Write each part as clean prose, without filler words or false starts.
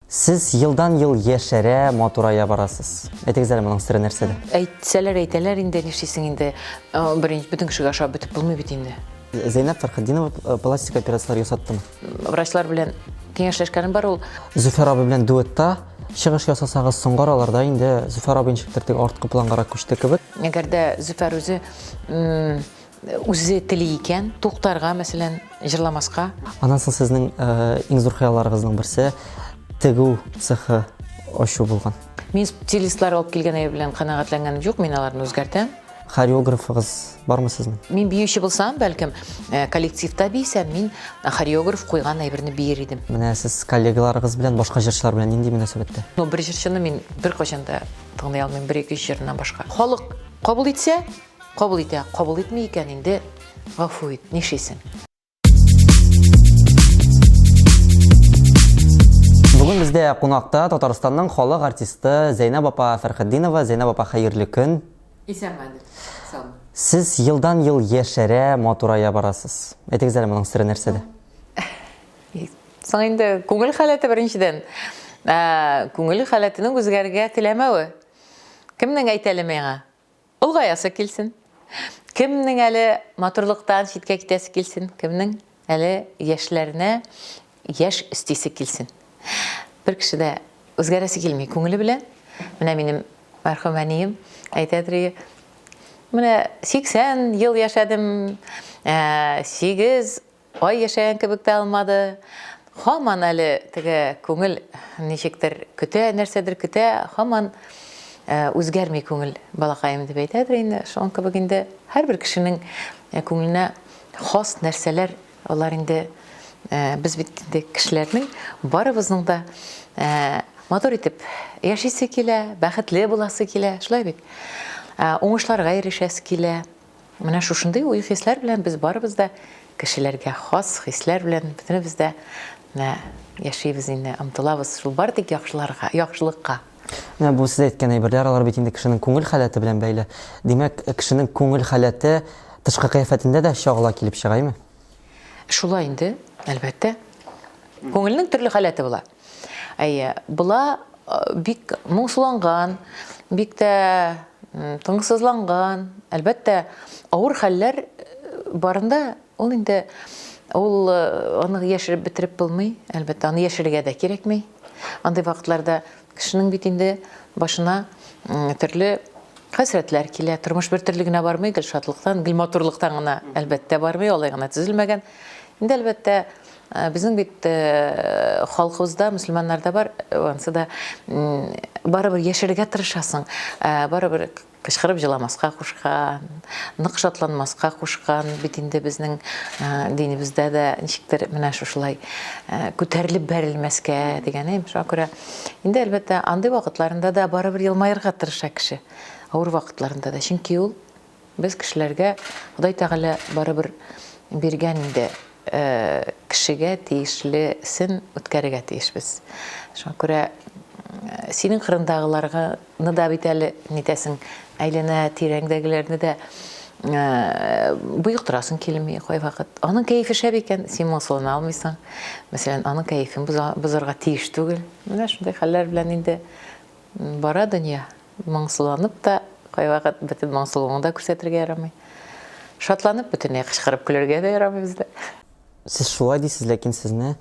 Сез елдан-ел яшәрә, матурая барасыз. Әйтегез әле, моның сере нәрсәдә? Әйтсәләр әйтәләр инде, нишлисең инде. Беренче бөтен кешегә ошап бетеп булмый бит инде. Зәйнәб Фәрхетдинова пластик операцияләр ясаттымы? Врачлар белән киңәшләшкәнем бар ул. Зөфәр абый белән дуэтта чыгыш ясасагыз, соңгы араларда инде Зөфәр абый ничектер теге арткы плангарак күчте кебек. Әгәр дә Зөфәр үзе үзе тели икән, туктарга, мәсәлән, җырламаска. Аннан соң сезнең иң зур хыялларыгызның берсе тегү цехы ачу булган. Мин стилистлар алып килгән әйбер белән канәгатьләнгәнем юк, мин аларны үзгәртәм. Хореографыгыз бармы сезнең? Мин биюче булсам, бәлкем, коллективта биесәм, мин хореограф куйган әйберне биер идем. Менә сез коллегаларыгыз белән, башка җырчылар белән нинди мөнәсәбәттә? Ну, бер җырчыны мин беркайчан да тыңлый алмыйм, бер-ике өч җырыннан башка. Халык кабул итсә, Кабул итә, кабул итми икән инде, гафу ит, нишлисең? Бүген бездә кунакта Татарстанның халык артисты Зәйнәб апа Фәрхетдинова. Зәйнәб апа, хәерле көн. Исәнме, Әдел. Саумы. Сез елдан-ел яшәрә, матурая барасыз. Әйтегез әле, моның сере нәрсәдә? Соң инде күңел халәте беренчедән. Ә, күңел халәтенең үзгәрергә теләмәве. Кемнең әйт әле миңа? Олгаясы килсен. Кемнең әле матурлыктан читкә китәсе килсен, кемнең әле яшьләренә яшь өстисе килсен. Бер кеше дә үзгәрәсе килми күңеле белән. Менә минем мәрхүм әнием әйтә тори, менә 80 ел яшәдем, 8 Ай яшәгән кебек тә алмады. Һаман әле теге күңел ничектер көтә, нәрсәдер көтә, һаман үзгәрми күңел, балакаем дип әйтәдер инде. Шуның кебек инде һәрбер кешенең күңеленә хас нәрсәләр алар инде без бит инде кешеләрнең барыбызның да матур итеп яшисе килә, бәхетле буласы килә, шулай бит? Уңышларга ирешәсе килә. Менә шушындый уй-хисләр белән без барыбыз да кешеләргә хас хисләр белән бөтенебез дә менә яшибез инде, омтылабыз шул бары тик яхшыларга, яхшылыкка. Менә бу сез әйткән әйберләр, алар бит инде кешенең күңел халәте белән бәйле. Димәк, кешенең күңел халәте тышкы кыяфәтендә дә чагыла килеп чыга, әйме? Шулай инде, әлбәттә. Күңелнең төрле халәте була. Әйе, була бик моңсуланган, бик тә тынгысызланган. Әлбәттә, авыр хәлләр барында ул инде ул аны яшереп бетереп булмый. Әлбәттә, аны яшерергә дә кирәкми. Андый вакытларда кешенең бит инде башына төрле хәсрәтләр килә. Тормыш бер төрле генә бармый, гел шатлыктан, гел матурлыктан гына, әлбәттә, бармый, алай гына төзелмәгән. Инде, әлбәттә, Безнең бит халкыбызда, мөселманнарда бар, ансы да барыбер яшәргә тырышасың, барыбер кычкырып җыламаска кушкан, нык шатланмаска кушкан бит инде безнең динебездә дә ничектер менә шушылай күтәрелеп бәрелмәскә дигән. Шуңа күрә инде, әлбәттә, андый вакытларында да барыбер елмаерга тырыша кеше, авыр вакытларында да, чөнки ул Без кешеләргә Ходай Тәгалә барыбер биргән инде кешегә тиешлесен үткәрергә тиешбез. Шуңа күрә синең кырындагыларны да бит әле нитәсең, әйләнә тирәңдәгеләрне дә боектырасың килми кайвакыт. Аның кәефе шәп икән, син моңсулана алмыйсың. Мәсәлән, аның кәефен бозарга тиеш түгел. Менә шундый хәлләр белән инде бара дөнья. Моңсуланып та, кайвакыт бөтен моңсулыгыңны да күрсәтергә ярамый. Шатланып, бөтенләй кычкырып көлергә дә ярамый бездә. Сез шулай дисез, ләкин сезне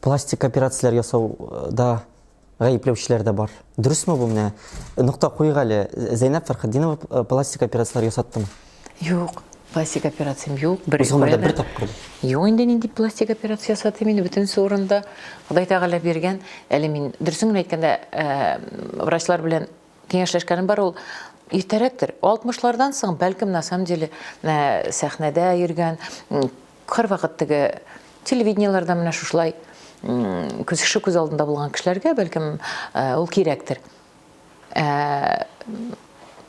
пластик операцияләр ясауда гаепләүчеләр дә бар. Дөресме бу менә? Нокта куйыйк әле. Зәйнәб Фәрхетдинова э, пластик операцияләр ясаттымы? Юк, пластик операциям юк. Бер Үз гомердә бер тапкыр. Юк инде нинди пластик операция ясатыйм инде, бөтенесе урында. Ходай Тәгалә биргән. Әле мин дөресен генә әйткәндә, э, врачлар белән киңәшләшкәнем бар, ул иртәрәктер. 60-лардан соң, бәлкем, на самом деле, э, сәхнәдә йөргән, һәрвакыт теге телевидениеләрдә менә шушылай күз кеше күз алдында булган кешеләргә, бәлкем, э, ул кирәктер. Ә,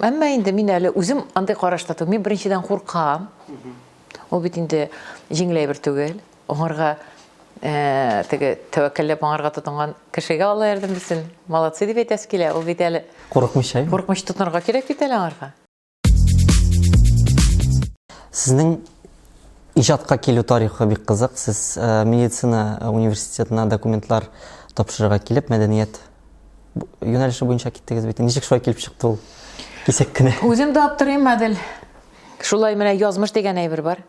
әмма инде мин әле үзем андый карашта түгел. Мин беренчедән куркам. Ул бит инде җиңел әйбер түгел. Аңарга ә, теге тәвәккәлләп аңарга тотынган кешегә Алла ярдәм бирсен. Молодцы дип әйтәсе килә. Ул бит әле курыкмыйча. Курыкмыйча тотынырга кирәк бит әле аңарга. Сезнең иҗатка килү тарихы бик кызык. Сез э, медицина университетына документлар тапшырырга килеп, мәдәният юнәлеше буенча киттегез бит. Ничек шулай килеп чыкты ул? Кисәк кенә. Үзем дә аптырыйм, Әдел. Шулай менә язмыш дигән әйбер бар.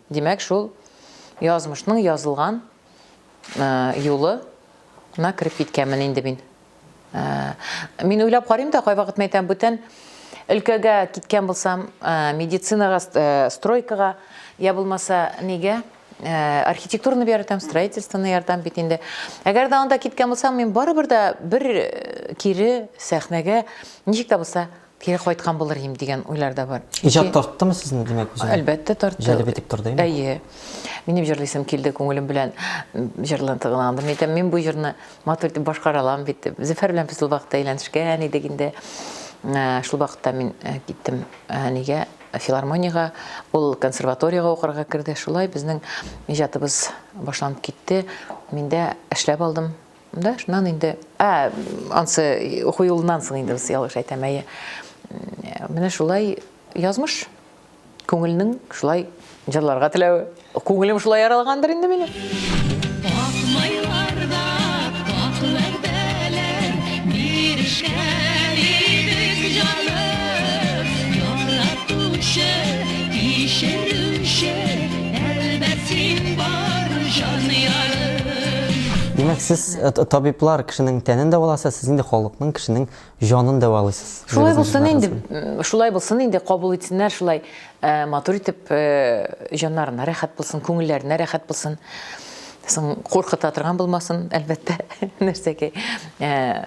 Димәк, шул язмышның язылган юлы на кереп киткәнмен инде мин. Мин уйлап карыйм да, кайвакыт мен әйтәм, бүтән өлкәгә киткән булсам, медицинага, стройкага, я булмаса нигә, архитектураны яратам, строительствоны яратам бит инде. Әгәр дә анда киткән булсам, мин барыбер дә бер кире сәхнәгә ничек тә булса кире кайткан булыр идем дигән уйлар да бар. Иҗат тарттымы сезне, димәк, үзенә? Әлбәттә тартты. Җәлеп итеп торды инде. Әйе. Минем җырлыйсым килде, күңелем белән җырландым. Мин әйтәм, мин бу җырны матур итеп башкара алам бит дип. Зөфәр белән без ул вакытта өйләнешкән идек инде. Шул вакытта мин киттем нигә? Филармониягә, ул консерваториягә укырга керде. Шулай безнең иҗатыбыз башланып китте. Мин дә эшләп алдым. Да, шуннан инде, ә, ансы уку юлыннан соң инде, ялгыш әйтәм, әйе. Менә шулай язмыш, күңелнең шулай җырларга теләве. Күңелем шулай яралгандыр инде минем. Ак майларда ак вәгъдәләр бирешкән идек, җаным. Яратучы, кичерүче, әлбәт син бар, җан ярым. Димәк, сез э, табиблар кешенең тәнен дәваласа, сез инде халыкның кешенең җанын дәвалыйсыз. Шулай булсын инде, шулай булсын инде, кабул итсеннәр шулай э, матур итеп, э, җаннарына рәхәт булсын, күңелләренә рәхәт булсын. Соң куркыта торган булмасын, әлбәттә, нәрсәкәй.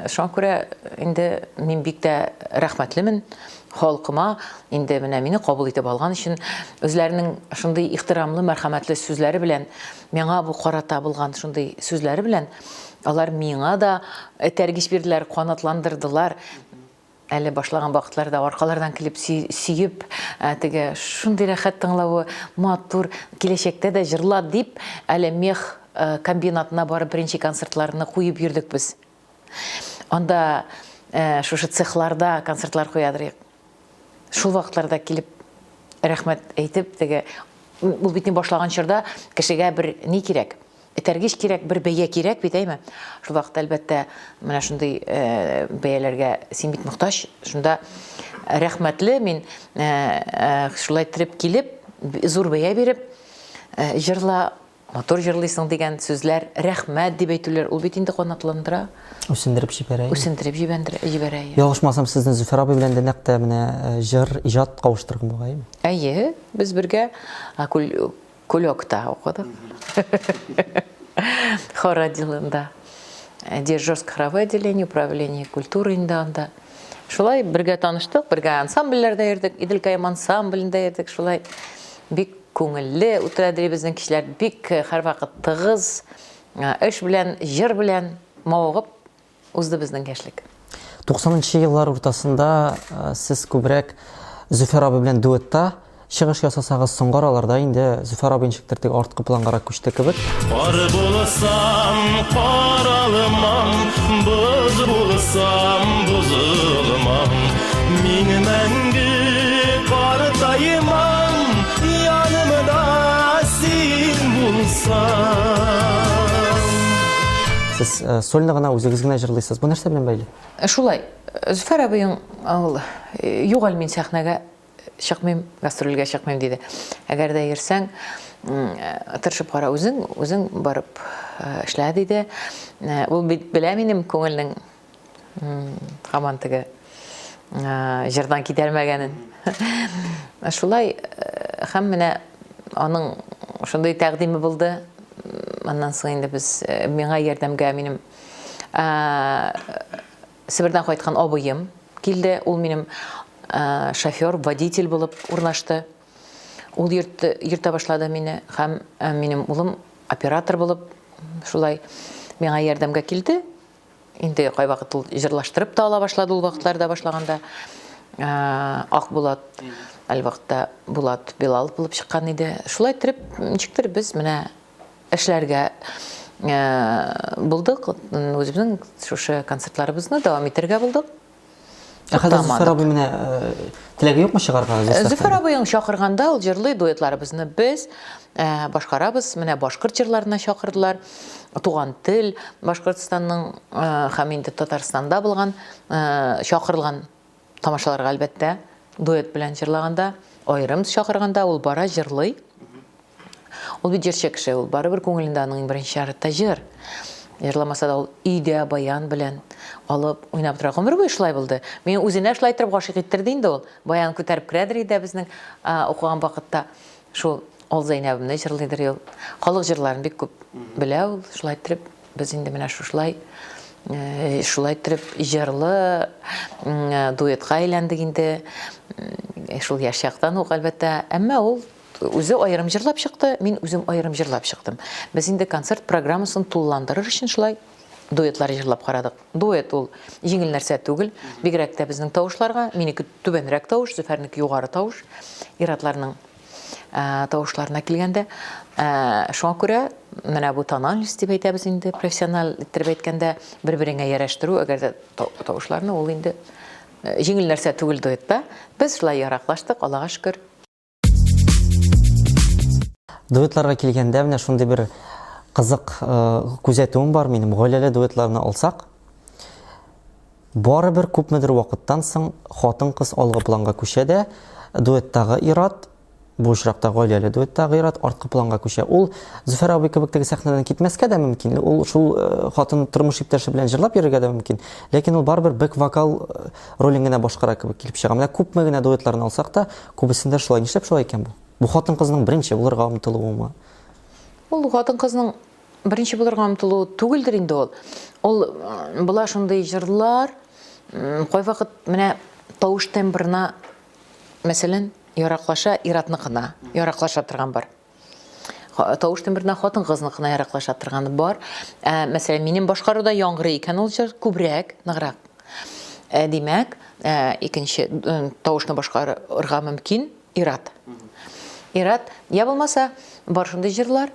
Шуңа күрә инде мин бик тә рәхмәтлемен халкыма, инде менә мине кабул итеп алган өчен, үзләренең шундый ихтирамлы, мәрхәмәтле сүзләре белән Миңа бу карата булган шундый сүзләре белән алар миңа да этәргеч бирделәр, канатландырдылар. Әле башлаган вакытларда аркалардан килеп сөеп, теге шундый рәхәт тыңлавы, матур, киләчәктә дә җырла дип, әле мех комбинатына барып беренче концертларны куеп йөрдек без. Анда шушы цехларда концертлар куядыр идек. Шул вакытларда килеп рәхмәт әйтеп, теге ул бит башлаган чорда кешегә бер ни кирәк? Этәргеч кирәк, бер бәя кирәк бит, әйме? Шул вакытта, әлбәттә, менә шундый э, бәяләргә син бит мохтаҗ. Шунда рәхмәтле мин э, э, шулай иттереп килеп, зур бәя биреп, җырла Матур җырлыйсың дигән сүзләр, рәхмәт дип әйтүләр, ул бит инде канатландыра. Үсендереп җибәрә. Үсендереп җибәрә. Ялгышмасам, сезне Зөфәр абый белән дә нәкъ тә менә э, җыр, иҗат кавыштырган бугай. Әйе, без бергә Кулёкта укыдык. Хор отделында. Э, Дирижерско хоровое отделение, управление культуры инде анда. Шулай бергә таныштык, бергә ансамбльләрдә йөрдек, Иделкаем ансамблендә йөрдек, шулай бик Күңелле үтә ди безнең кичләр, бик һәрвакыт тыгыз, эш белән, җыр белән мавыгып узды безнең яшьлек. 90 нчы еллар уртасында сез күбрәк Зөфәр абый белән дуэтта чыгыш ясасагыз, соңгы араларда инде Зөфәр абый ничектер теге арткы плангарак күчте кебек. Кар булсам, каралмам, боз булсам, бозылмам. Мин мәңге картаймам, янымда син булсаң. Сез э, сольно гына үзегез генә җырлыйсыз. Бу нәрсә белән бәйле? Э, шулай. Зөфәр абыең ул э, юк әле мин сәхнәгә чыкмыйм, гастрольгә чыкмыйм диде. Әгәр дә йөрсәң, тырышып кара үзең, үзең барып эшлә диде. Ул бит белә минем күңелнең һаман теге җырдан китәлмәгәнен. Шулай һәм менә аның шундый тәкъдиме булды. Аннан соң инде без миңа ярдәмгә минем Себердән кайткан абыем килде. Ул минем шофер, водитель булып урнашты. Ул йөртте, йөртә башлады мине һәм минем улым оператор булып шулай миңа ярдәмгә килде. Инде кайвакыт ул җырлаштырып та ала башлады ул вакытларда башлаганда. Ак Булат, әле вакытта Булат Билалов булып чыккан иде. Шулай иттереп, ничектер без менә эшләргә булдык. Үзебезнең шушы концертларыбызны дәвам итәргә булдык. Ә хәзер Зөфәр абый менә Теләге юкмы чыгарга? Зөфәр абыең чакырганда ул җырлый дуэтларыбызны без башкарабыз. Менә башкорт җырларына чакырдылар. Туган тел Башкортстанның һәм инде Татарстанда булган чакырылган тамашаларга әлбәттә дуэт белән җырлаганда, аерым чакырганда ул бара җырлый. Ул бит җырчы кеше, ул барыбер күңелендә аның иң беренче чиратта җыр. Җырламаса да ул өйдә баян белән алып уйнап тора. Гомер буе шулай булды. Мин үзенә шулай иттереп гашыйк иттерде инде ул. Баян күтәреп керәдер иде безнең укыган вакытта. Шул Ал Зәйнәбемне җырлыйдыр ул. Халык җырларын бик күп белә ул. Шулай иттереп без инде менә шушылай шулай иттереп җырлы дуэтка әйләндек инде. Шул яшь чактан ук, әлбәттә. Әмма ул үзе аерым җырлап чыкты, мин үзем аерым җырлап чыктым. Без инде концерт программасын тулыландырыр өчен шулай дуэтлар җырлап карадык. Дуэт ул җиңел нәрсә түгел, бигрәк тә безнең тавышларга. Минеке түбәнрәк тавыш, Зөфәрнеке югары тавыш. Ир-атларның тавышларына килгәндә, шуңа күрә менә бу тональность дип әйтәбез инде, профессиональ иттереп әйткәндә, бер-береңә ярәштерү, әгәр дә тавышларны ул инде җиңел нәрсә түгел дуэтта. Без шулай яраклаштык, Аллага шөкер. Дуэтларга килгәндә, менә шундый бер кызык күзәтүем бар минем. Гаиләле дуэтларны алсак, барыбер күпмедер вакыттан соң хатын-кыз алгы планга күчә дә, дуэттагы ир-ат, бу очракта гаиләле дуэттагы ир-ат арткы планга күчә. Ул Зөфәр абый кебек теге сәхнәдән китмәскә дә мөмкин, ул шул хатын тормыш иптәше белән җырлап йөрергә дә мөмкин, ләкин ул барыбер бэк-вокал ролен генә башкара кебек килеп чыга. Менә күпме генә дуэтларны алсак та, күбесендә шулай. Нишләп шулай икән бу? Бу хатын-кызның беренче булырга омтылуымы? Ул хатын-кызның беренче булырга омтылуы түгелдер инде ул. Ул була шундый җырлар, кайвакыт менә тавыш тембрына, мәсәлән, яраклаша ир-атныкына, яраклаша торган бар. Тавыш тембрына хатын-кызныкына яраклаша торганы бар. Ә, мәсәлән, минем башкаруда яңгырый икән ул җыр күбрәк, ныграк. Ә, димәк, ә, икенче тавышны башкарырга мөмкин ир-ат. Ир-ат, я булмаса, бар шундый җырлар,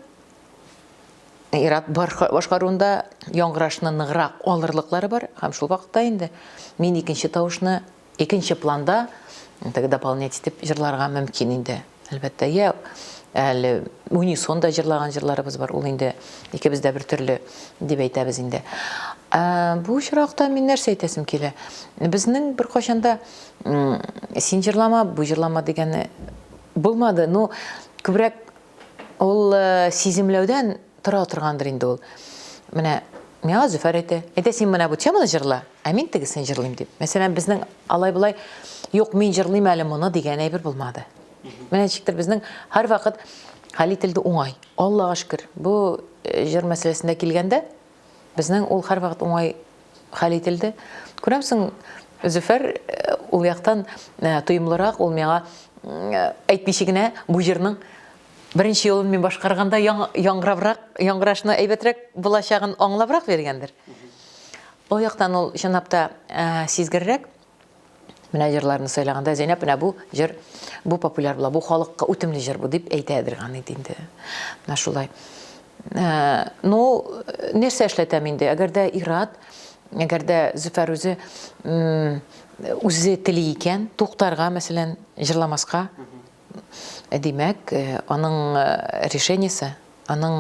ир-ат башкаруында яңгырашны ныграк алырлыклары бар, һәм шул вакытта инде мин икенче тавышны икенче планда теге дополнять итеп җырларга мөмкин инде. Әлбәттә, я әле унисон да җырлаган җырларыбыз бар, ул инде икебез дә бер төрле дип әйтәбез инде. Ә, бу очракта мин нәрсә әйтәсем килә? Безнең беркайчан да син җырлама, бу җырлама дигәне булмады. Ну, күбрәк ул э, сиземләүдән тора торгандыр инде ул. Менә миңа Зөфәр әйтә, әйдә син менә бу теманы җырла, ә мин тегесен җырлыйм дип. Мәсәлән, безнең алай-болай, юк, мин җырлыйм әле моны дигән әйбер булмады. Менә ничектер безнең һәрвакыт хәл ителде уңай. Аллага шөкер, бу э, җыр мәсьәләсендә килгәндә, безнең ул һәрвакыт уңай хәл ителде. Күрәмсең, Зөфәр э, ул яктан э, тоемлырак, ул миңа әйтмичә генә бу җырның беренче юлын мин башкарганда яңгырабрак, яңгырашны әйбәтрәк булачагын аңлабрак биргәндер. Ул яктан ул чынлап та сизгеррәк. Менә җырларны сайлаганда Зәйнәп менә бу җыр бу популяр була, бу халыкка үтемле җыр бу дип әйтәдер аны инде. Менә шулай. Э, ну, нәрсә эшләтәм инде? Әгәр дә ир-ат, әгәр дә Зөфәр үзе үзе тели икән, туктарга, мәсәлән, җырламаска, димәк, э, аның э, решениесе, аның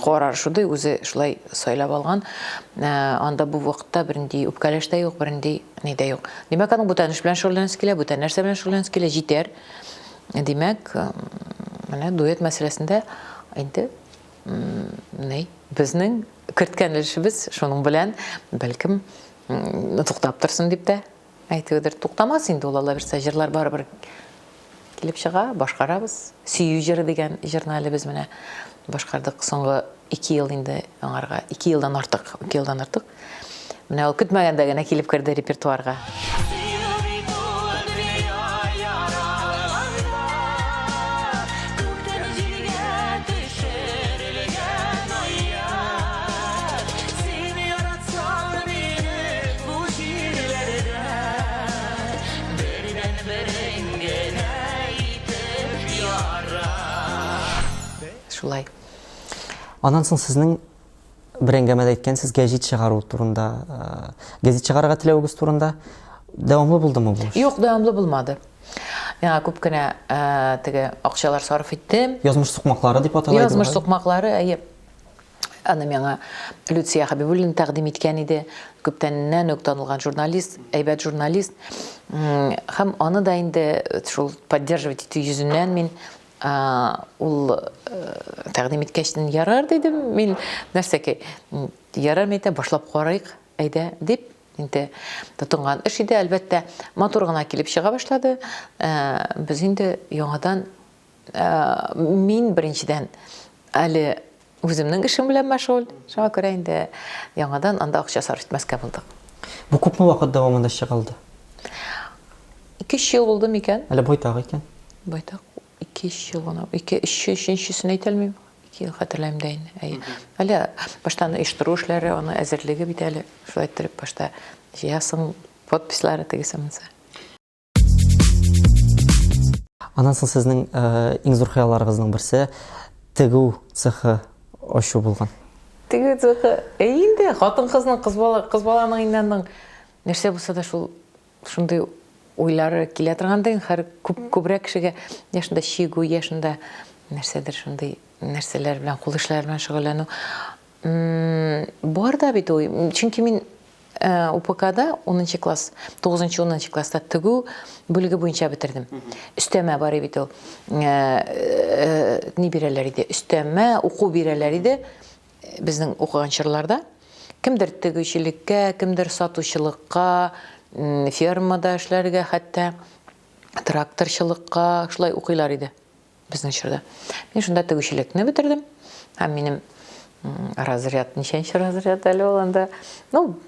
карары шундый, үзе шулай сайлап алган. Анда бу вакытта бернинди үпкәләш тә юк, бернинди ни дә юк. Димәк, аның бүтән эш белән шөгыльләнәсе килә, бүтән нәрсә белән шөгыльләнәсе килә, җитәр. Димәк, менә дуэт мәсьәләсендә инде ни, безнең керткән өлешебез шуның белән, бәлкем, туктап торсын дип тә әйтүедер. Туктамас инде ул, Алла бирсә, җырлар барыбер килеп чыга, башкарабыз. Сөю җыры дигән җырны әле без менә башкардык соңгы 2 ел инде аңарга, 2 елдан артык, 2 елдан артык. Менә ул көтмәгәндә генә килеп керде репертуарга. Шулай. Аннан соң сезнең бер әңгәмәдә әйткәнсез гәҗит чыгару турында, э, гәзит чыгарырга теләвегез турында. Дәвамлы булдымы бу эш? Юк, дәвамлы булмады. Миңа күп кенә теге акчалар сарыф иттем. Язмыш сукмаклары дип атала иде. Язмыш сукмаклары, әйе. Аны миңа Люция Хәбибуллина тәкъдим иткән иде. Күптәннән үк танылган журналист, әйбәт журналист. Һәм аны да инде шул поддерживать итү йөзеннән мин ул тәкъдим иткәч, ярар дидем мин, нәрсәкәй, ярар мин әйтәм, башлап карыйк, әйдә, дип инде тотынган эш иде, әлбәттә, матур гына килеп чыга башлады. Без инде яңадан мин беренчедән әле үземнең эшем белән мәшгуль, шуңа күрә инде яңадан анда акча сарыф итмәскә булдык. Бу күпме вакыт дәвамында чыгылды? 2-3 ел булды микән? Әле байтак икән. Байтак. 2-3 ел гына. 2, 3, өченчесен әйтә алмыйм. 2 ел хәтерләмим дә инде. Әйе. Әле баштан оештыру эшләре, аны әзерлеге бит әле. Шулай иттереп башта җыясың, подписьлары тегесе-монысы. Аннан соң сезнең иң зур хыялларыгызның берсе тегү цехы ачу булган. Тегү цехы. Ә инде хатын-кызның, кыз бала, кыз баланың инде аның нәрсә булса да шул шундый уйлары килә торган дигән һәр күп күбрәк кешегә я шунда чигү, я шунда нәрсәдер шундый нәрсәләр белән, кул эшләре белән шөгыльләнү. Бар да бит ул. Чөнки мин УПКда 10 класс, 9-10 класста тегү бүлеге буенча бетердем. Өстәмә бар бит ул. Ни бирәләр иде? Өстәмә уку бирәләр иде безнең укыган чорларда. Кемдер тегүчелеккә, кемдер сатучылыкка, фермада эшләргә хәтта тракторчылыкка шулай укыйлар иде. Безнең чорда. Мин шунда тегүчелекне бетердем. Һәм минем разряд, ничәнче разряд әле ул анда? Ну,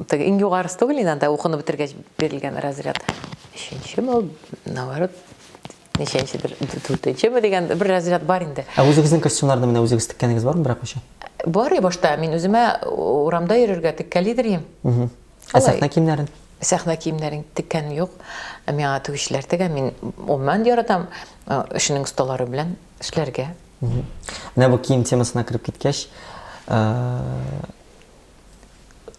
теге иң югарысы түгел инде анда укуны бетергәч бирелгән разряд. Өченчеме ул, наоборот, ничәнчедер, дүртенчеме дигән бер разряд бар инде. Ә үзегезнең костюмнарны менә үзегез теккәнегез бармы берәр кайчан? Бар, башта мин үземә урамда йөрергә теккәлидер идем. Ә сәхнә киемнәрен? Сәхнә киемнәрен теккәнем юк. Миңа тегүчеләр тегә. Мин гомумән яратам эшенең осталары белән эшләргә. Менә бу кием темасына кереп киткәч,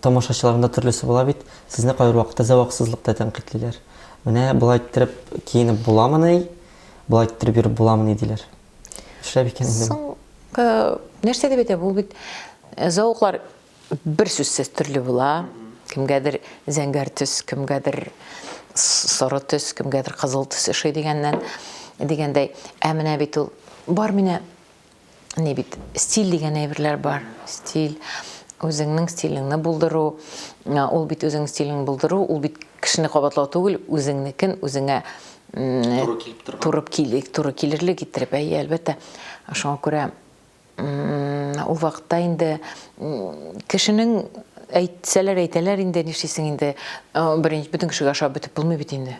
тамашачыларның да төрлесе була бит. Сезне кайбер вакытта зәвыксызлыкта тәнкыйтьлиләр. Менә болай иттереп киенеп буламыни, болай иттереп йөреп буламыни диләр. Эшләп икән инде. Соң, нәрсә дип әйтә, бу бит зәвыклар Бер сүзсез төрле була. Кемгәдер зәңгәр төс, кемгәдер соры төс, кемгәдер кызыл төс ошый дигәннән, дигәндәй. Ә менә бит ул бар менә ни бит стиль дигән әйберләр бар. Стиль үзеңнең стилеңне булдыру, ул бит үзеңнең стилеңне булдыру, ул бит кешене кабатлау түгел, үзеңнекен үзеңә туры килеп торган. Туры килеп, туры килерлек иттереп, әйе, әлбәттә. Шуңа күрә Ул вакытта инде кешенең әйтсәләр әйтәләр инде, нишлисең инде, беренче бөтен кешегә ошап бетеп булмый бит инде.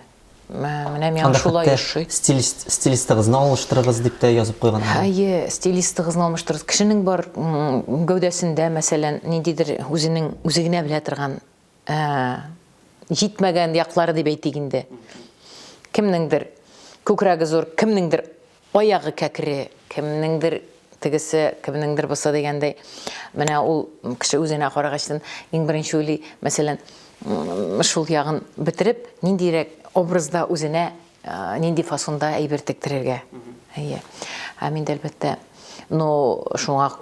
Менә миңа шулай ошый. Стилист, стилистыгызны алыштырыгыз дип тә язып куйганнар. Әйе, стилистыгызны алмаштырыгыз. Кешенең бар гәүдәсендә, мәсәлән, ниндидер үзенең үзе генә белә торган җитмәгән яклары дип әйтик инде. Кемнеңдер күкрәге зур, кемнеңдер Аягы кәкре, кемнеңдер тегесе, кемнеңдер бусы дигәндәй. Менә ул кеше үзенә карагачтын иң беренче уйлый, мәсәлән, шул ягын бетереп, ниндирәк образда үзенә нинди фасонда әйбер тектерергә. Әйе. Һәм инде әлбәттә, ну, шуңа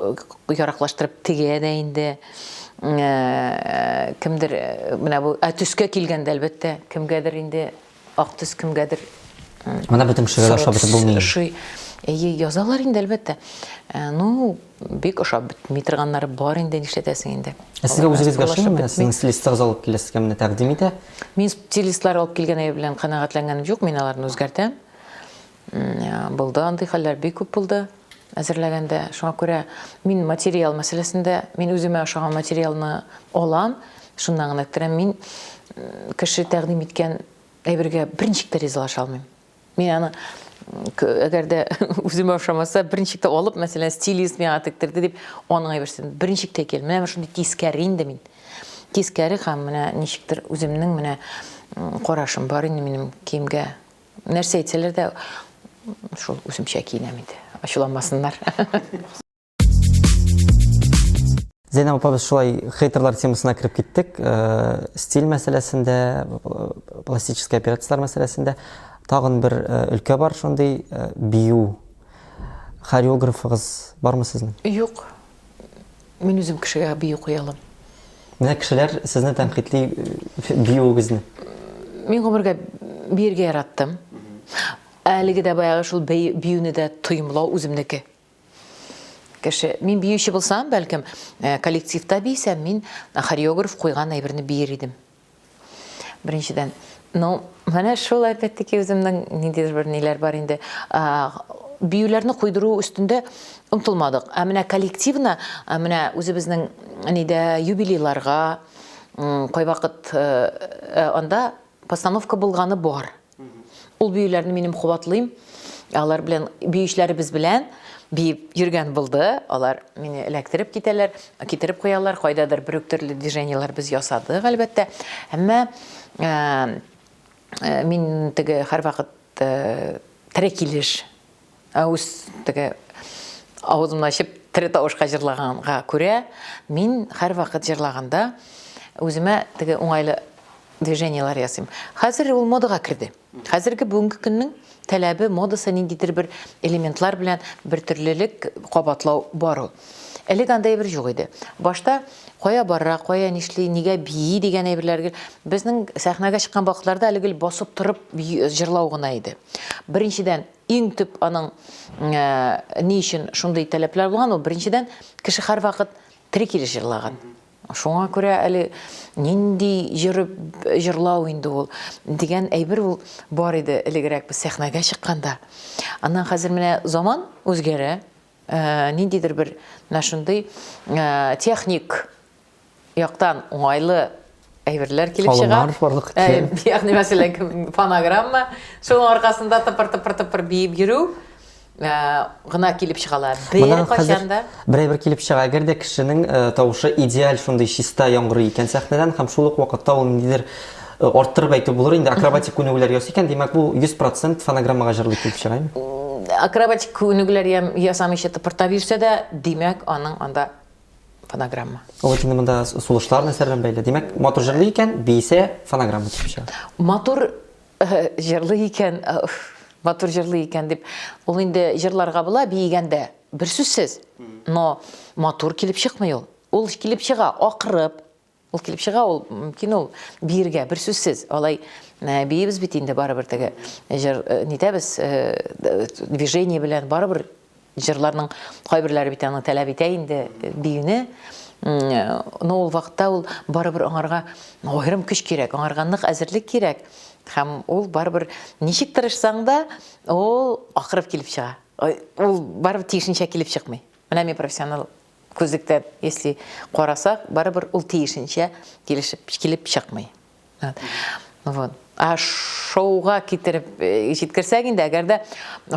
яраклаштырып тегә дә инде. Кемдер менә бу, ә төскә килгәндә, әлбәттә, кемгәдер инде Ак төс кемгәдер Менә бөтен кешегә дә ошап бетеп булмый. Ошый. Әйе, язалар инде, әлбәттә. Э, ну, бик ошап бетми торганнары бар инде, нишләтәсең инде. Ә сезгә үзегезгә ошыймы? Менә сезнең стилистыгыз алып килә, сезгә менә тәкъдим итә. Мин стилистлар алып килгән әйбер белән канәгатьләнгәнем юк, мин аларны үзгәртәм. Э, булды андый хәлләр бик күп булды әзерләгәндә. Шуңа күрә мин материал мәсьәләсендә, мин үземә ошаган материалны алам, шуннан гына керәм. Мин кеше тәкъдим иткән әйбергә берничек тә ризалаша алмыйм. Мин аны әгәр дә үземә ошамаса, берничек тә алып, мәсәлән, стилист миңа тектерде дип, аның әйберсен берничек тә кил. Менә шундый тискәре инде мин. Тискәре һәм менә ничектер үземнең менә карашым бар инде минем киемгә. Нәрсә әйтсәләр дә, шул үземчә киенәм инде. Ачуланмасыннар. Зәйнәб апа, без шулай хейтерлар темасына кереп киттек. Э, стиль мәсьәләсендә, пластический операцияләр мәсьәләсендә. Тагын бер өлкә бар шундый, бию. Хореографыгыз бармы сезнең? Юк. Мин үзем кешегә бию куя алам. Менә кешеләр сезне тәнкыйтьли биюегезне. Мин гомергә биергә яраттым. Әлеге дә баягы шул биюне дә тоемлау үземнеке. Кеше, мин биюче булсам, бәлкем, коллективта биесәм, мин хореограф куйган әйберне биер идем. Беренчедән, ну, менә шул опять-таки үземнең ниндидер бер ниләр бар инде. Биюләрне куйдыру өстендә омтылмадык. Ә менә коллективно, менә үзебезнең нидә юбилейларга, кайвакыт анда постановка булганы бар. Ул биюләрне минем кабатлыйм. Алар белән биючеләребез белән биеп йөргән булды. Алар мине эләктереп китәләр, китереп куялар. Кайдадыр бер үк төрле движениеләр без ясадык, әлбәттә. Әмма э, э, мин теге һәрвакыт э, тере килеш үз теге авызымны ачып тере тавышка җырлаганга күрә, мин һәрвакыт җырлаганда үземә теге уңайлы движениеләр ясыйм. Хәзер ул модага керде. Хәзерге бүгенге көннең таләбе, модасы ниндидер бер элементлар белән бертөрлелек кабатлау бар ул. Элек андай әйбер юк иде. Башта кая бара, кая нишли, нигә бии дигән әйберләр гел безнең сәхнәгә чыккан вакытларда әле гел басып торып җырлау гына иде. Беренчедән, иң төп аның ни өчен шундый таләпләр булган ул, беренчедән, кеше һәрвакыт тере килеш җырлаган. Шуңа күрә әле нинди җыры җырлау инде ул дигән әйбер ул бар иде элегрәк без сәхнәгә чыкканда. Аннан хәзер менә заман үзгәрә, ниндидер бер менә шундый техник яктан уңайлы әйберләр килеп чыга. Алымнар барлыкка килә. Ягъни мәсәлән, фонограмма, шуның аркасында тыпыр-тыпыр-тыпыр биеп йөрү гына килеп чыгалар. Бер кайчан да. Бер әйбер килеп чыга, әгәр дә кешенең тавышы идеаль шундый чиста яңгырый икән сәхнәдән һәм шул ук вакытта ул ниндидер арттырып әйтү булыр инде, акробатик күнегүләр ясый икән, димәк, бу 100% фонограммага җырлый килеп чыга, әйме? Акробатик күнегүләр ясамыйча тыпыртап йөрсә дә, димәк, аның анда фонограмма. Ул бит инде монда сулышлар нәрсә белән бәйле. Димәк, матур җырлый икән, биесә, фонограмма килеп чыга. Матур җырлый икән, матур җырлый икән дип, ул инде җырларга була биегәндә, бер сүзсез. Но матур килеп чыкмый ул. Ул килеп чыга акырып, ул килеп чыга, ул мөмкин ул биергә, бер сүзсез. Алай биибез бит инде барыбер теге җыр нитәбез, движение белән барыбер Җырларның кайберләре бит аны таләп итә инде биюне. Но ул вакытта ул барыбер аңарга аерым көч кирәк, аңарга нык әзерлек кирәк. Һәм ул барыбер ничек тырышсаң да, ул акырып килеп чыга. Ул барыбер тиешенчә килеп чыкмый. Менә мин профессионал күзлектән, если карасак, барыбер ул тиешенчә килешеп килеп чыкмый. Вот. Ә шоуга китереп э, җиткерсәк инде, әгәр дә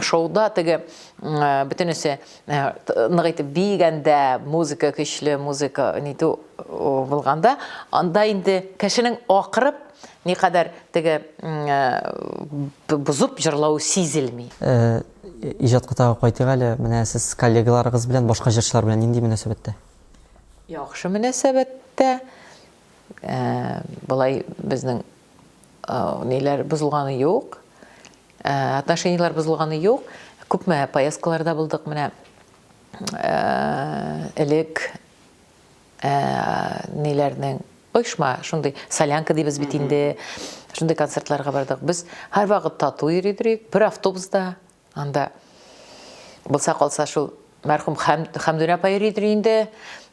шоуда теге э, бөтенесе э, нык итеп биегәндә, музыка көчле, музыка нитү булганда, анда инде кешенең акырып, никадәр теге бозып җырлавы сизелми. Иҗатка тагы кайтыйк әле. Менә сез коллегаларыгыз белән, башка җырчылар белән нинди мөнәсәбәттә? Яхшы мөнәсәбәттә. Ә, болай безнең ниләр бозылганы юк, ә, отношениеләр бозылганы юк. Күпме поездкаларда булдык менә ә, элек ә, ниләрнең оешма шундый солянка дибез бит инде шундый концертларга бардык без һәрвакыт тату йөри идек бер автобуста Анда булса калса шул мәрхүм Хәм, Хәмдүнә апа йөридер инде.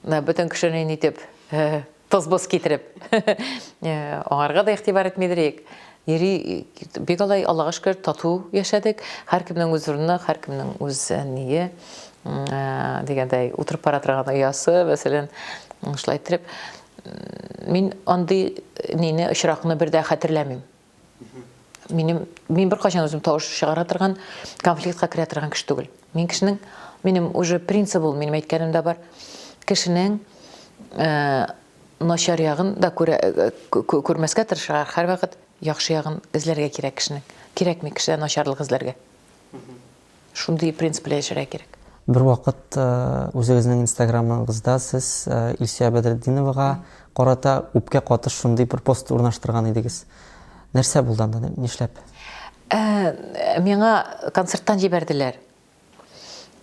Бөтен кешене нитеп, э, тоз-боз китереп. Э, аңарга да игътибар итмидер идек. Йөри, бик алай, Аллага шөкер, тату яшәдек. Һәркемнең үз урыны, һәркемнең үз э, ние, дигәндәй, утырып бара торган оясы, мәсәлән, шулай иттереп. Мин андый нине, очракны бер дә хәтерләмим. Минем, мин беркайчан үзем тавыш чыгара торган, конфликтка керә торган кеше түгел. Мин кешенең, минем уже принцип ул, минем әйткәнем дә бар. Кешенең э, начар ягын да күрә, э, күрмәскә тырышырга, һәрвакыт яхшы ягын эзләргә кирәк кешенең. Кирәкми кешедә начарлык эзләргә. Шундый принцип белән яшәргә кирәк. Бервакыт үзегезнең инстаграмыгызда сез Илсөя Бәдретдиновага карата үпкә катыш шундый бер пост урнаштырган идегез. Нәрсә булды анда, нишләп? Ә, миңа концерттан җибәрделәр.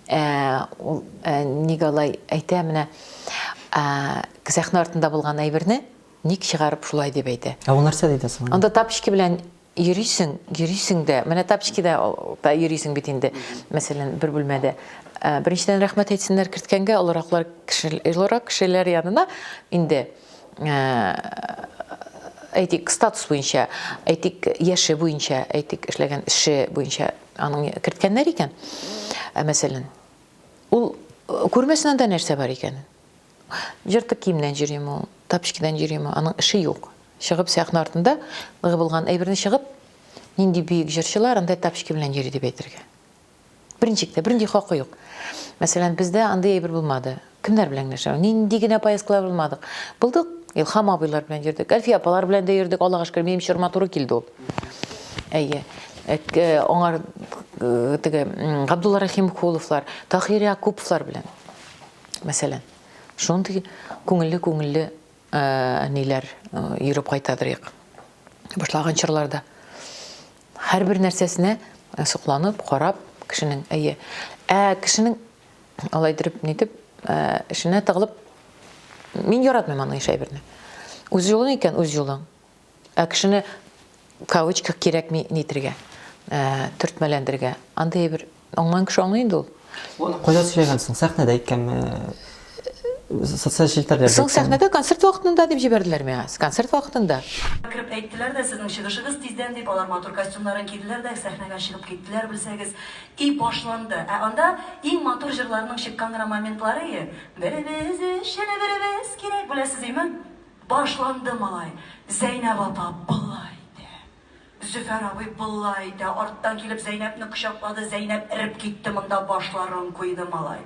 Ә, ул ә, ник алай әйтә менә ә, сәхнә артында булган әйберне ник чыгарып шулай дип әйтә. Ә ул нәрсә диде соң? Анда тапочки белән йөрисең, йөрисең дә, менә тапочкида да йөрисең бит инде, мәсәлән, бер бүлмәдә. Ә, беренчедән рәхмәт әйтсеннәр керткәнгә, олыраклар кеше, олырак кешеләр янына инде әйтик, статус буенча, әйтик, яше буенча, әйтик, эшләгән эше буенча аның керткәннәр икән, мәсәлән, ул күрмәсен анда нәрсә бар икәнен. Җыртык киемнән йөриме ул, тапочкадан йөриме, аның эше юк. Чыгып сәхнә артында булган әйберне чыгып, нинди бөек җырчылар анда тапочка белән йөри дип әйтергә. Берничек тә, бернинди хакы юк. Мәсәлән, бездә андый әйбер булмады. Кемнәр белән генә эшләмәдек, нинди генә поездкалар булмадык. Булдык, Илһам абыйлар белән йөрдек, Әлфия апалар белән дә йөрдек, Аллага шөкер, минем чорыма туры килде ул. Әйе. Аңар теге Габдулла Рәхимкуловлар, Таһир Якуповлар белән. Мәсәлән, шундый күңелле-күңелле ниләр йөреп кайтадыр идек. Башлаган чорларда. Һәрбер нәрсәсенә сокланып, карап кешенең, әйе. Ә кешенең алай итеп, нитеп, эшенә тыгылып, мин яратмыйм андый әйберне. Үз юлың икән, үз юлың. Ә кешене кавычках кирәкми нитергә, төртмәләндерергә. Андый әйбер аңлаган кеше аңлый инде ул. Аны кайда сөйләгән соң? Сәхнәдә әйткәнме? Социаль челтәрләрдә Соң сәхнәдә концерт вакытында дип җибәрделәр миңа. Концерт вакытында. Кереп әйттеләр дә, сезнең чыгышыгыз тиздән дип, алар матур костюмнарын киделәр дә, сәхнәгә чыгып киттеләр, белсәгез. И башланды. Ә анда иң матур җырларның чыккан гына моментлары и, Беребез өчен беребез кирәк, беләсез име? Башланды, малай. Зәйнәб апа болай итә. Зөфәр абый болай итә, арттан килеп Зәйнәпне кочаклады, Зәйнәп эреп китте, монда башларын куйды малай.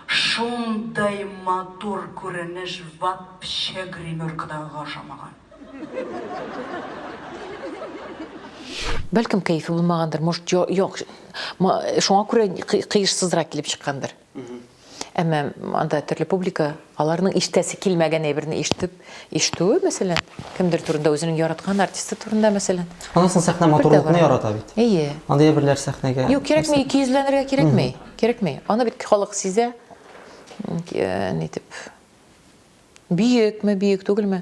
Шундый матур күренеш вообще гримеркадагыга ошамаган. Бәлкем кәефе булмагандыр, может, юк, шуңа күрә кыешсызрак килеп чыккандыр. Әмма анда төрле публика, аларның ишетәсе килмәгән әйберне ишетеп, ишетүе, мәсәлән, кемдер турында, үзенең яраткан артисты турында, мәсәлән. Аннан соң сәхнә матурлыкны ярата бит. Әйе. Андый әйберләр сәхнәгә. Юк, кирәкми, икейөзләнергә кирәкми. Кирәкми. Аны бит халык сизә. Нитеп. Бөекме, бөек түгелме?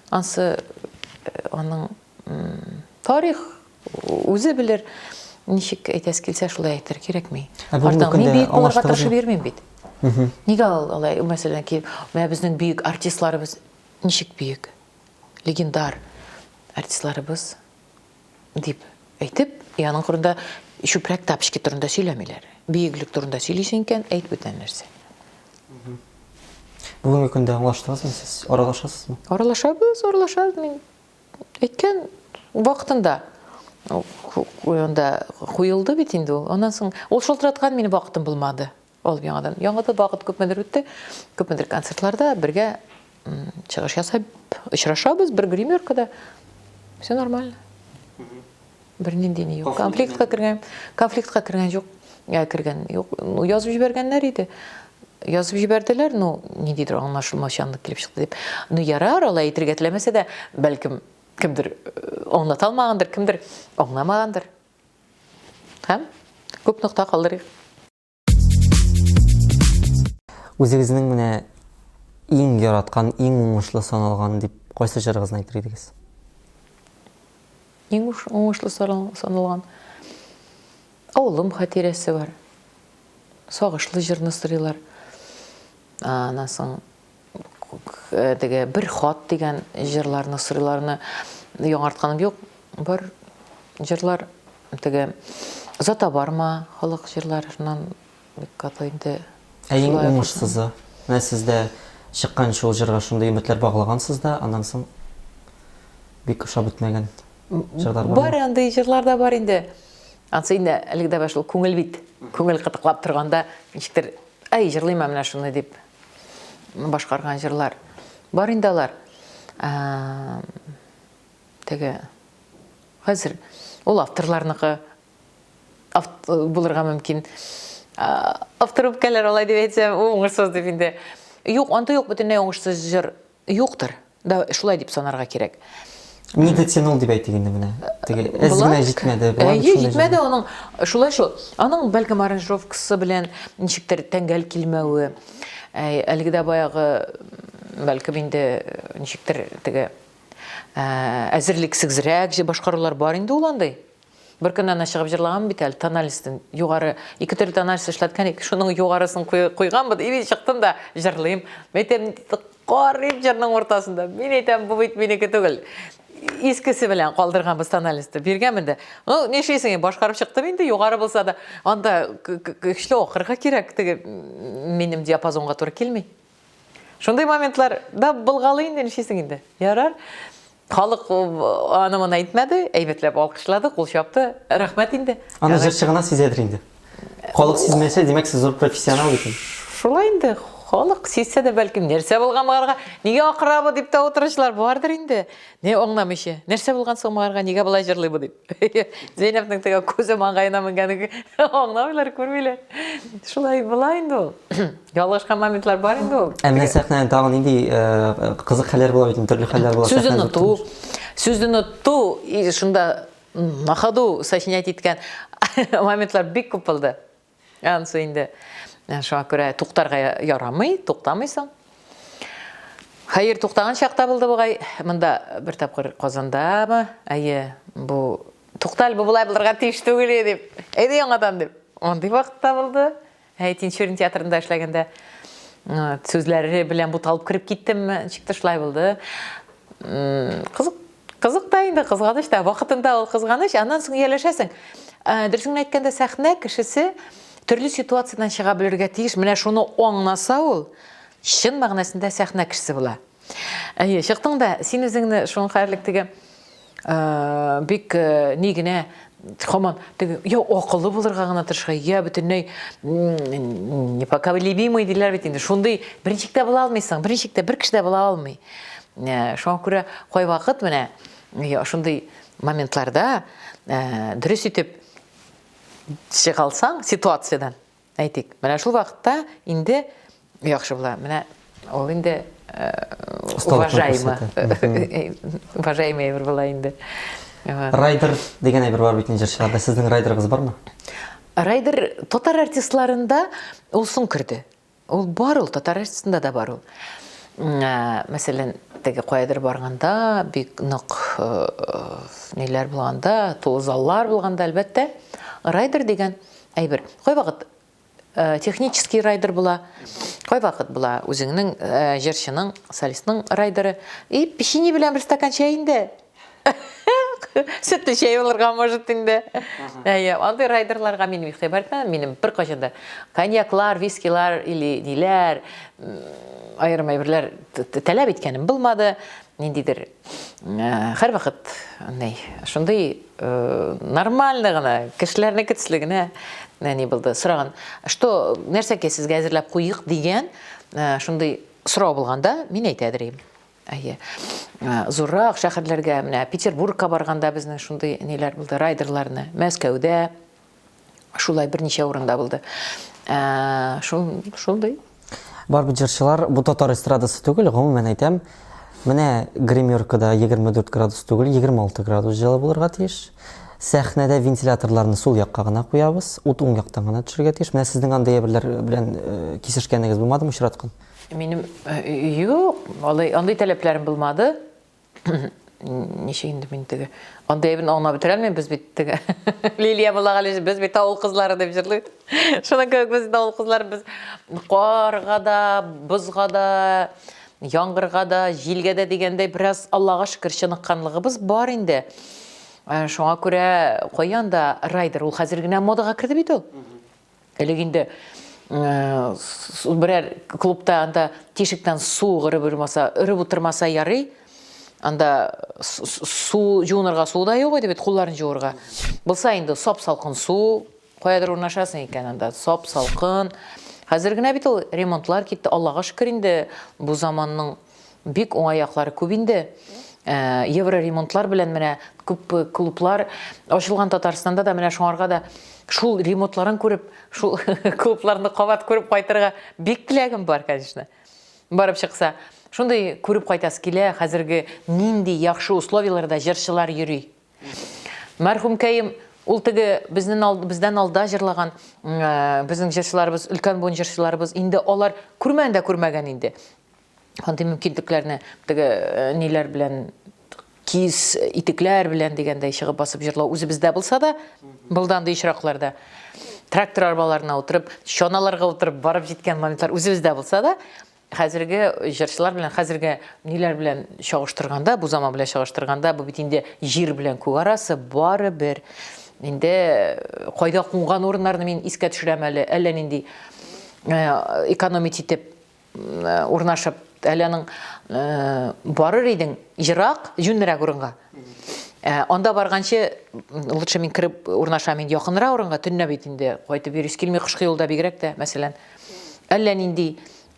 Ансы аның тарих үзе белер. Ничек әйтәсе килсә, шулай әйтер, кирәкми. Ә бүгенге Артык мин көндә бөек булырга аңлаштыгызмы? тырышып йөрмим бит. Нигә алай, мәсәлән, ки, менә безнең бөек артистларыбыз ничек бөек? Легендар артистларыбыз дип әйтеп, и аның турында чүпрәк тапочки турында сөйләмиләр. Бөеклек турында сөйлисең икән, әйт бүтән нәрсә. Бүгенге көндә аңлаштыгызмы сез? Аралашасызмы? Аралашабыз, аралашабыз. Мин әйткән вакытында анда куелды бит инде ул. Аннан соң ул шалтыраткан минем вакытым булмады. Алып яңадан. Яңадан вакыт күпмедер үтте. Күпмедер концертларда бергә чыгыш ясап очрашабыз бер гримеркада. Все нормально. Бернинди ни юк. Конфликтка кергән, конфликтка кергән юк. Ә, кергән юк. Ну, язып җибәргәннәр иде. Язып җибәрделәр, ну, ниндидер аңлашылмаучанлык килеп чыкты дип. Ну, ярар, алай әйтергә теләмәсә дә, бәлкем, кемдер э, аңлата алмагандыр, кемдер аңламагандыр. Һәм күп нокта калдырыйк. Үзегезнең менә иң яраткан, иң уңышлы саналган дип кайсы җырыгызны әйтер идегез? Иң уңышлы саналган Авылым хатирәсе бар. Сагышлы җырны сорыйлар. Аннан соң теге бер хат дигән җырларны сорыйларны яңартканым юк. Бар җырлар теге озата барма халык җырлары шуннан бик каты инде. Ә иң уңышсызы? Менә сез дә чыкканчы ул җырга шундый өметләр баглагансыз да, аннан соң бик ошап бетмәгән җырлар бармы? Бар андый җырлар да бар инде. Ансы инде әлеге дә шул күңел бит. Күңел кытыклап торганда ничектер, әй, җырлыйм менә шуны дип башкарган җырлар. Бар инде алар. Теге хәзер ул авторларныкы авт, булырга мөмкин. Автор үпкәләр алай дип әйтсәм, ул уңышсыз дип инде. Юк, анда юк, бөтенләй уңышсыз җыр юктыр. Да, шулай дип санарга кирәк. Не дотянул дип әйтик инде менә. Теге әз генә җитмәде. Әйе, җитмәде аның. Шулай шул. Аның бәлкем аранжировкасы белән ничектер тәңгәл килмәве. Әлеге дә баягы бәлкем инде ничектер теге әзерлексезрәк башкарулар бар инде ул андый. Бер көнне ана чыгып җырлаган бит әле тональностен югары ике төрле тональность эшләткән идек, шуның югарысын куйганбыз, и мин чыктым да җырлыйм. Мин әйтәм, карыйм җырның уртасында. Мин әйтәм, бу бит минеке түгел. Искесе белән калдырганбыз тональностьны, биргәнмен дә. Ну, нишлисең, башкарып чыктым инде, югары булса да. Анда көчле акырга кирәк, теге минем диапазонга туры килми. Шундый моментлар да булгалый инде, нишлисең инде. Ярар. Халык аны моны әйтмәде, әйбәтләп алкышлады, кул чапты. Рәхмәт инде. Аны җырчы гына сизәдер инде. Халык сизмәсә, димәк, сез зур профессионал бит инде. Шулай инде, халык сизсә дә бәлкем нәрсә булган моңарга, нигә акыра бу дип тә утыручылар бардыр инде. Не аңламыйча, нәрсә булган соң моңарга, нигә болай җырлый бу дип. Зәйнәпнең теге күзе маңгаена менгәнен аңламыйлар, күрмиләр. Шулай була инде ул. Ялгышкан моментлар бар инде ул. Ә менә сәхнәдә тагын нинди э, кызык хәлләр була бит, төрле хәлләр була. Сүз оныту, сүз оныту, и шунда на ходу сочинять иткән моментлар бик күп булды. Анысы инде э, шуңа күрә туктарга ярамый, туктамыйсың. Хәер, туктаган чакта булды бугай. Монда бер тапкыр Казандамы? Әйе, бу тукталь, бу болай булырга тиеш түгел дип. Әйдә яңадан дип. Андый вакытта булды. Әй, Тинчурин театрында эшләгәндә сүзләре белән буталып кереп киттемме, ничектер шулай булды. Кызык, кызык та инде, кызганыч та. Вакытында ул кызганыч, аннан соң ияләшәсең. Дөресен генә әйткәндә, сәхнә кешесе төрле ситуациядән чыга белергә тиеш. Менә шуны аңласа ул, чын мәгънәсендә сәхнә кешесе була. Әйе, чыктың да, син үзеңне шуның хәерлек теге бик ни генә һаман теге я акыллы булырга гына тырыша, я бөтенләй непоколебимый диләр бит инде. Шундый берничек тә була алмыйсың, берничек тә бер кеше дә була алмый. Шуңа күрә кайвакыт менә шундый моментларда дөрес итеп чыга алсаң ситуациядән, Әйтик, менә шул вакытта инде яхшы була. Менә ул инде э, уважаемый. Уважаемый әйбер була инде. Райдер дигән әйбер бар бит инде җырчыларда. Сезнең райдерыгыз бармы? Райдер татар артистларында ул соң керде. Ул бар ул, татар артистында да бар ул. Э, мәсәлән, теге каядыр барганда, бик нык э, ниләр булганда, тулы заллар булганда, әлбәттә, райдер дигән әйбер. Кайвакыт э, технический райдер була, кайвакыт була үзеңнең э, җырчының, солистның райдеры. И печенье белән бер стакан чәй инде. Сөтле чәй булырга может инде. Әйе, андый райдерларга мин игътибар итмәдем. Минем беркайчан да коньяклар, вискилар или ниләр, аерым әйберләр таләп иткәнем булмады. Ниндидер һәрвакыт ни, шундый нормально гына, кешеләрнеке төсле генә ни булды. Сораган, что, нәрсәкәй сезгә әзерләп куйык дигән шундый сорау булганда, мин әйтәдер идем. Әйе. Зуррак шәһәрләргә, менә Петербургка барганда безнең шундый ниләр булды, райдерларны, Мәскәүдә, Шулай берничә урында булды. Ә, шул, шундый. Бар бит җырчылар, бу татар эстрадасы түгел, гомумән әйтәм. Менә гримеркада 24 градус түгел, 26 градус җылы булырга тиеш. Сәхнәдә вентиляторларны сул якка гына куябыз, ут уң яктан гына төшергә тиеш. Менә сезнең андый әйберләр белән э, кисешкәнегез булмадымы, очраткан? Минем э, юк, алай андый таләпләрем булмады. Ничек инде мин теге андый әйберне аңлап бетерә алмыйм, без бит теге Лилия Муллагалиевич, без бит авыл кызлары дип җырлый. Шуның кебек без авыл кызлары, без карга да, бозга да, яңгырга да, җилгә дә дигәндәй бераз Аллага шөкер чыныкканлыгыбыз бар инде. Э, шуңа күрә каян да райдер ул хәзер генә модага керде бит ул. Элек инде берәр клубта анда тишектән су өреп утырмаса, өреп утырмаса ярый. Анда су жуынырга су да юк иде бит, кулларын жуырга. Булса инде сап-салкын су, каядыр урнашасың икән анда, сап-салкын. Хәзер генә бит ул ремонтлар китте, Аллага шөкер инде, бу заманның Бик уңай яклары күп инде. Э, евроремонтлар белән менә күп э, клублар ачылган Татарстанда да менә шуңарга да шул ремонтларын күреп, шул клубларны кабат күреп кайтырга бик теләгем бар, конечно. Барып чыкса. Шундый күреп кайтасы килә, хәзерге нинди яхшы условияләрдә җырчылар йөри. Мәрхүмкәем, ул теге безнең ал, бездән алда җырлаган безнең җырчыларыбыз, өлкән буын җырчыларыбыз, инде алар күрмәгән дә күрмәгән инде. Андый мөмкинлекләрне теге ниләр белән киез итекләр белән дигәндәй чыгып басып җырлау үзебездә булса да, булды андый очракларда. Трактор арбаларына утырып, чаналарга утырып барып җиткән моментлар үзебездә булса да, хәзерге җырчылар белән, хәзерге ниләр белән чагыштырганда, бу заман белән чагыштырганда, бу бит инде җир белән күк арасы барыбер. Инде кайда кунган урыннарны мин искә төшерәм әле, әллә нинди экономить итеп урнашып, әле аның барыр идең ерак, җүнлерәк урынга. Анда барганчы, лучше мин кереп урнашам инде якынрак урынга, төнлә бит инде кайтып йөрис килми, кышкы юлда бигрәк тә, мәсәлән. Әллә нинди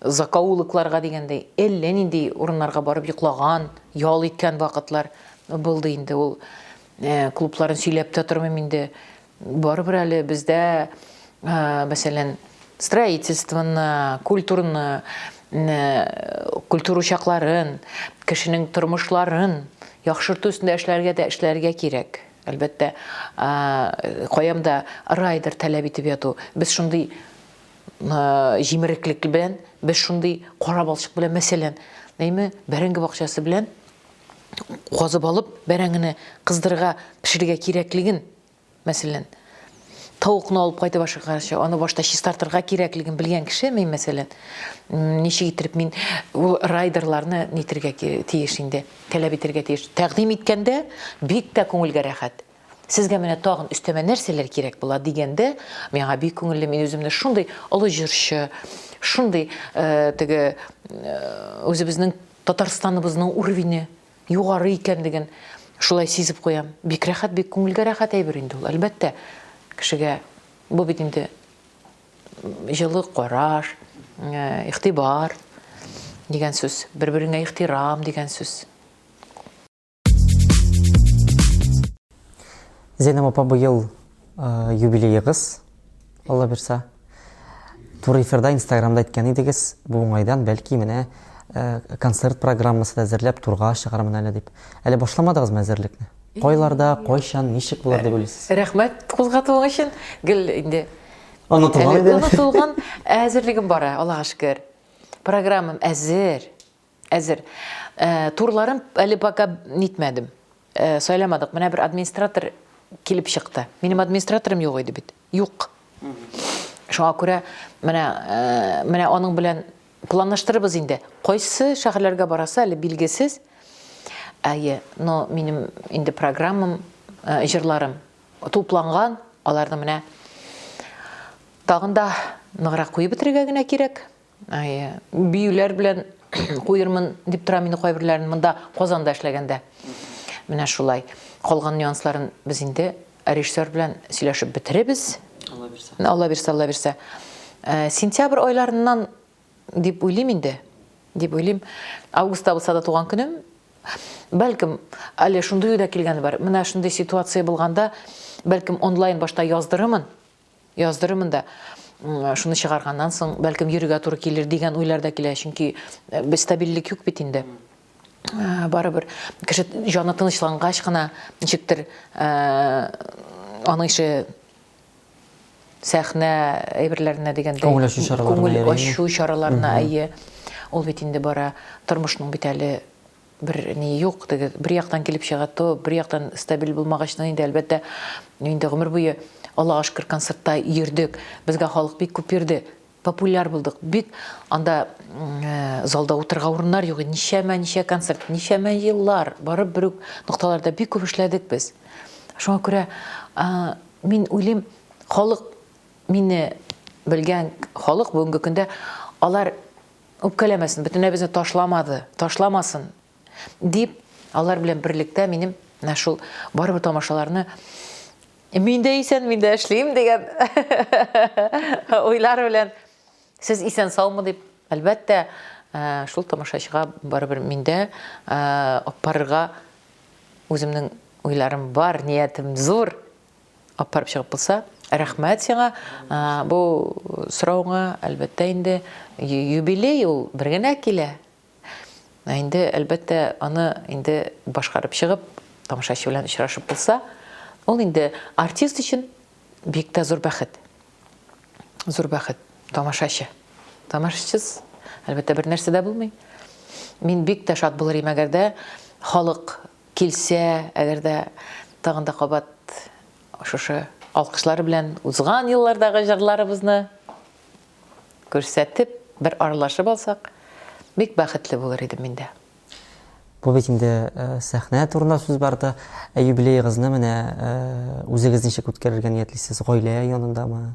закоулокларга дигәндәй, әллә нинди урыннарга барып йоклаган, ял иткән вакытлар булды инде ул. Клубларын сөйләп тә тормыйм инде. Барыбер әле бездә, мәсәлән, строительствоны, культураны, культура учакларын, кешенең тормышларын яхшырту өстендә эшләргә дә эшләргә кирәк. Әлбәттә, каям да райдер таләп итеп яту. Без шундый җимереклек белән, без шундый кара балчык белән, мәсәлән, әйме, бәрәңге бакчасы белән казып алып, бәрәңгене кыздырырга, пешерергә кирәклеген, мәсәлән, тавыкны алып кайтып ашаганчы, аны башта чистартырга кирәклеген белгән кеше мин, мәсәлән, ничек иттереп мин ул райдерларны нитергә тиеш инде, таләп итәргә тиеш. Тәкъдим иткәндә бик тә күңелгә рәхәт. Сезгә менә тагын өстәмә нәрсәләр кирәк була дигәндә, миңа бик күңелле, мин үземне шундый олы җырчы, шундый теге үзебезнең Татарстаныбызның уровене югары икәнлеген шулай сизеп куям. Бик рәхәт, бик күңелгә рәхәт әйбер инде ул. Әлбәттә, кешегә бу бит инде җылы караш, игътибар дигән сүз, бер-береңә ихтирам дигән сүз. Зәйнәб апа, быел юбилеегыз, Алла бирса. Туры эфирда Инстаграмда әйткән идегез, бу уңайдан бәлки менә концерт программасы да әзерләп турга чыгармын әле дип. Әле башламадыгызмы әзерлекне? Кайларда, кайчан, ничек булыр дип уйлыйсыз? Рәхмәт кузгатуың өчен. Гел инде онытылган иде. Онытылган әзерлегем бара, Аллага шөкер. Программам әзер. Әзер. Э, турларын әле пока нитмәдем. Э, сайламадык. Менә бер администратор килеп чыкты. Минем администраторым юк иде бит. Юк. Шуңа күрә менә э, менә аның белән планлаштырырбыз инде. Кайсы шәһәрләргә барасы әле билгесез. Әйе, но минем инде программам, җырларым тупланган, аларны менә тагын да ныграк куеп бетерергә генә кирәк. Әйе, биюләр белән куермын дип торам инде кайберләрен монда Казанда эшләгәндә. Менә шулай. Калган нюансларын без инде режиссер белән сөйләшеп бетеребез. Алла бирсә. Алла бирсә, Алла бирсә. Э, сентябрь айларыннан дип уйлыйм инде. Дип уйлыйм. Августта булса да туган көнем. Бәлкем, әле шундый уй да килгәне бар. Менә шундый ситуация булганда, бәлкем онлайн башта яздырырмын. Яздырырмын да, шуны чыгарганнан соң, бәлкем, йөрергә туры килер дигән уйлар да килә, чөнки э, стабильлек юк бит инде. Э, барыбер кеше җаны тынычлангач кына ничектер э, аның ише сәхнә әйберләренә дигәндәй күңел ачу чараларына күңел ачу чараларына әйе ул бит инде бара тормышның бит әле Бер ни юк, теге бер яктан килеп чыга, то бер яктан стабиль булмагачтан инде, әлбәттә, инде гомер буе Аллага шөкер концертта йөрдек. Безгә халык бик күп йөрде. Популяр булдык. Бик анда э, залда утырырга урыннар юк иде. Ничәмә ничә концерт, ничәмә еллар барып бер үк нокталарда бик күп эшләдек без. Шуңа күрә мин уйлыйм, халык мине белгән халык бүгенге көндә алар Үпкәләмәсен, бөтенләй безне ташламады, ташламасын, дип, алар белән берлектә минем менә шул барыбер тамашаларны мин дә исән, мин дә эшлим дигән уйлар белән сез исән саумы дип, әлбәттә, э, шул тамашачыга барыбер миндә э, апарырга үземнең уйларым бар, ниятем зур. Апарып чыгып булса, рәхмәт сиңа. Бу соравыңа, әлбәттә инде, юбилей ул бер генә килә. Ә инде, әлбәттә, аны инде башкарып чыгып, тамашачы белән очрашып булса, ул инде артист өчен бик тә зур бәхет. Зур бәхет. Тамашачы. Тамашачысыз, әлбәттә, бер нәрсә дә булмый. Мин бик тә шат булыр идем, әгәр дә халык килсә, әгәр дә тагын да кабат шушы алкышлар белән узган еллардагы җырларыбызны күрсәтеп, бер аралашып алсак, бик бәхетле булыр идем мин дә. Бу бит инде э, сәхнә турында сүз барды. Ә юбилеегызны менә э, үзегез ничек үткәрергә ниятлисез? Гаилә янындамы?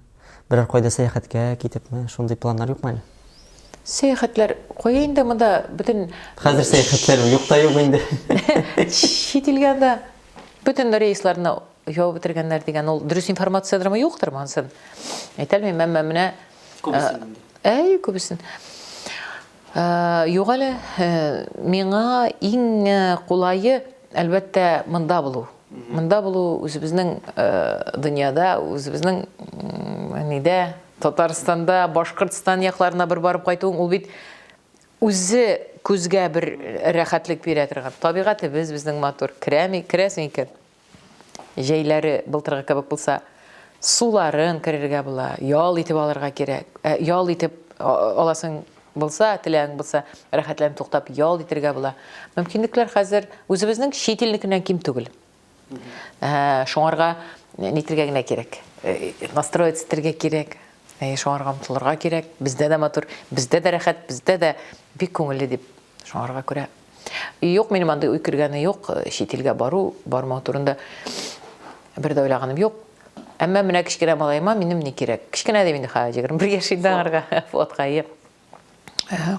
Берәр кайда сәяхәткә китепме? Шундый планнар юкмы әле? Сәяхәтләр кая инде монда бөтен Хәзер сәяхәтләр юк та юк инде. Чит илгә анда бөтен рейсларны ябып бетергәннәр дигән ул дөрес информациядерме юктырмы ансын әйтә алмыйм әмма менә күбесен инде әй күбесен юк әле миңа иң кулае әлбәттә монда булу монда булу үзебезнең дөньяда үзебезнең нидә Татарстанда Башкортстан якларына бер барып кайтуың ул бит үзе күзгә бер рәхәтлек бирә торган табигатебез безнең матур керәми керәсең икән Җәйләре былтыргы кебек булса, суларын керергә була, ял итеп алырга кирәк. Ә, ял итеп аласың булса, теләгең булса, рәхәтләнеп туктап ял итергә була. Мөмкинлекләр хәзер үзебезнең чит илнекеннән ким түгел. Ә, шуңарга нитергә генә кирәк. Э, настроиться итергә кирәк. Ә, шуңарга омтылырга кирәк. Бездә дә матур, бездә дә рәхәт, бездә дә бик күңелле дип. Шуңарга күрә Юк, минем андый уй кергәне юк. Чит илгә бару, бармау турында бер дә уйлаганым юк. Әмма менә кечкенә малаема минем ни кирәк? Кечкенә дип инде, ха, 21 яшь инде аңарга, фотка ие.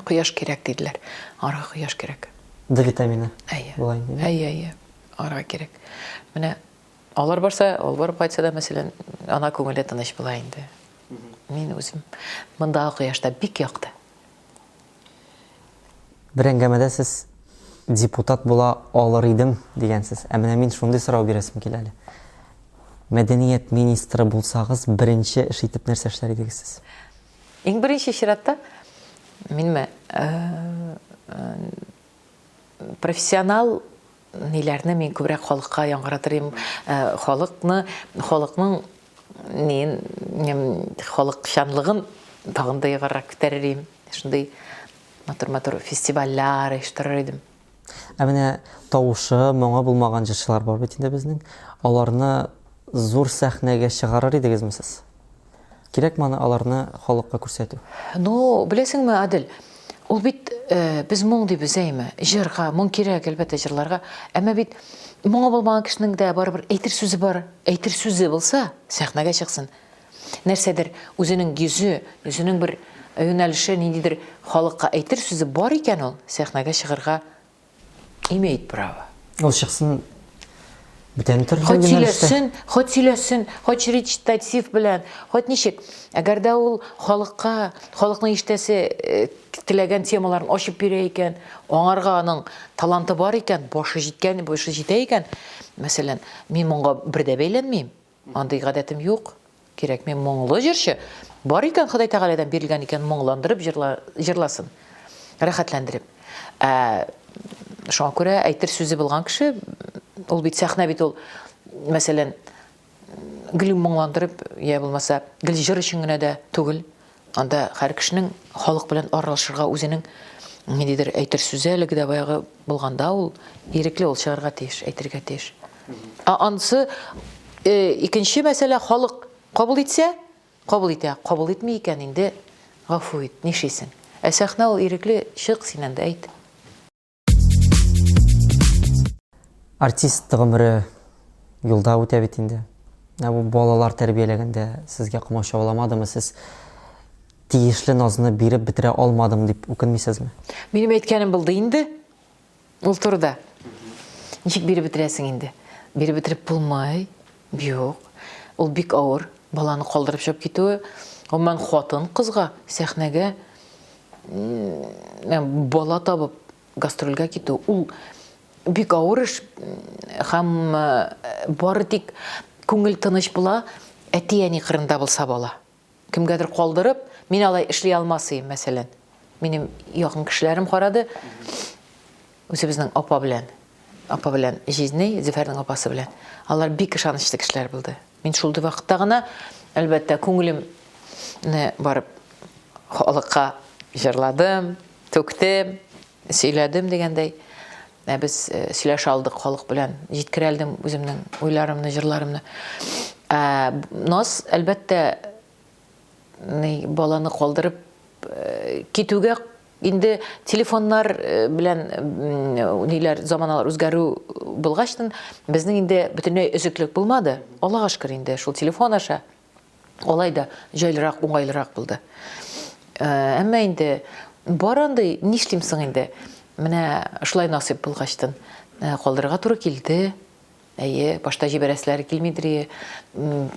Кояш кирәк диделәр. Аңарга кояш кирәк. Д витамины. Әйе. Була инде. Әйе, әйе. Аңарга кирәк. Менә алар барса, ул барып кайтса да, мәсәлән, ана күңеле тыныч була инде. Мин үзем мондагы кояшта бик якты. Бер әңгәмәдә сез депутат була алыр идем дигәнсез. Ә менә мин шундый сорау бирәсем килә әле. Мәдәният министры булсагыз, беренче эш итеп нәрсә эшләр идегез сез? Иң беренче чиратта минме э, э, профессионал ниләрне мин күбрәк халыкка яңгыратыр идем. Э, халыкны, халыкның неен, халыкчанлыгын тагын да югарырак күтәрер идем. Шундый матур-матур фестивальләр оештырыр идем. Ә менә тавышы, моңы булмаган җырчылар бар бит инде безнең. Аларны зур сәхнәгә чыгарыр идегезме сез? Кирәкме аны аларны халыкка күрсәтү? Ну, беләсеңме, Адел, ул бит э, без моң дибез, әйме? Җырга, моң кирәк, әлбәттә, җырларга. Әмма бит моңы булмаган кешенең дә барыбер әйтер сүзе бар. Әйтер сүзе булса, сәхнәгә чыксын. Нәрсәдер үзенең йөзе, үзенең бер юнәлеше, ниндидер халыкка әйтер сүзе бар икән ул, сәхнәгә чыгарга Имеет право. Ул чыксын бүтән төрле Хоть сөйләсен, хоть сөйләсен, хоть речитатив белән, хоть ничек. Әгәр дә ул халыкка, халыкның ишетәсе э, теләгән темаларын ачып бирә икән, аңарга аның таланты бар икән, башы җиткән, башы җитә икән, мәсәлән, мин моңа бер дә бәйләнмим. Андый гадәтем юк. Кирәкми моңлы җырчы. Бар икән Ходай Тәгаләдән бирелгән икән, моңландырып җырла, җырласын. Рәхәтләндереп. Ә шуңа күрә әйтер сүзе булган кеше, ул бит сәхнә бит ул, мәсәлән, гел моңландырып, я булмаса, гел җыр өчен генә дә түгел. Анда һәр кешенең халык белән аралашырга үзенең ниндидер әйтер сүзе әлеге дә баягы булганда ул ирекле ул чыгарга тиеш, әйтергә тиеш. Ә ансы э, икенче мәсьәлә халык кабул итсә, кабул итә, кабул итми икән инде гафу ит, нишлисең? Ә сәхнә ул ирекле, чык син анда әйт. Артист гомере юлда үтә бит инде. Ә бу балалар тәрбияләгәндә сезгә комачауламадымы, сез тиешле назны биреп бетерә алмадым дип үкенмисезме? Минем әйткәнем булды инде ул турыда. Ничек биреп бетерәсең инде? Биреп бетереп булмый. Юк. Ул бик авыр. Баланы калдырып чыгып китүе. Гомумән, хатын-кызга сәхнәгә бала табып гастрольгә китү ул бик авыр эш һәм бары тик күңел тыныч була әти-әни кырында булса бала. Кемгәдер калдырып, мин алай эшли алмас идем, мәсәлән. Минем якын кешеләрем карады. Үзебезнең апа белән, апа белән җизни, Зөфәрнең апасы белән. Алар бик ышанычлы кешеләр булды. Мин шул вакытта гына, әлбәттә, күңелемне барып халыкка җырладым, түктем, сөйләдем дигәндәй. Ә без э, сөйләшә алдык халык белән, җиткерә алдым үземнең уйларымны, җырларымны. Ә Наз, әлбәттә, ни, баланы калдырып э, китүгә инде телефоннар э, белән ниләр заманалар үзгәрү булгачтын безнең инде бөтенләй өзеклек булмады. Аллага шөкер инде шул телефон аша алай да җайлырак, уңайлырак булды. Э, әмма инде бар андый нишлим соң инде? Менә шулай насыйп булгачтын калдырырга туры килде. Әйе, башта җибәрәселәре килмидер ие.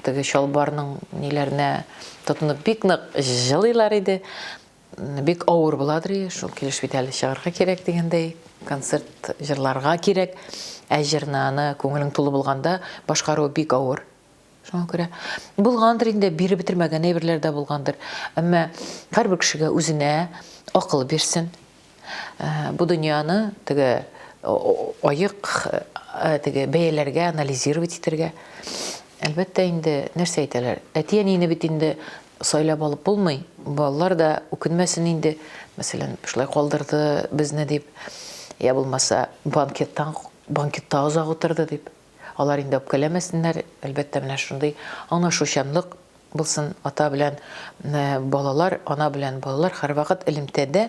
Теге чалбарның ниләренә тотынып бик нык җылыйлар иде. Бик авыр буладыр ие, шул килеш бит әле чыгарга кирәк дигәндәй, концерт җырларга кирәк. Ә җырны аны күңелең тулы булганда башкаруы бик авыр. Шуңа күрә булгандыр инде, биреп бетермәгән әйберләр дә булгандыр. Әмма һәрбер кешегә үзенә акыл бирсен. Э, бу дөньяны теге аек э, теге бәяләргә, анализировать итәргә. Әлбәттә инде нәрсә әйтәләр? Әти-әнине бит инде сайлап алып булмый. Балалар да үкенмәсен инде. Мәсәлән, шулай калдырды безне дип, я булмаса банкеттан банкетта озак утырды дип. Алар инде үпкәләмәсеннәр. Әлбәттә, менә шундый аңлашучанлык булсын ата белән э, балалар, ана белән балалар һәрвакыт элемтәдә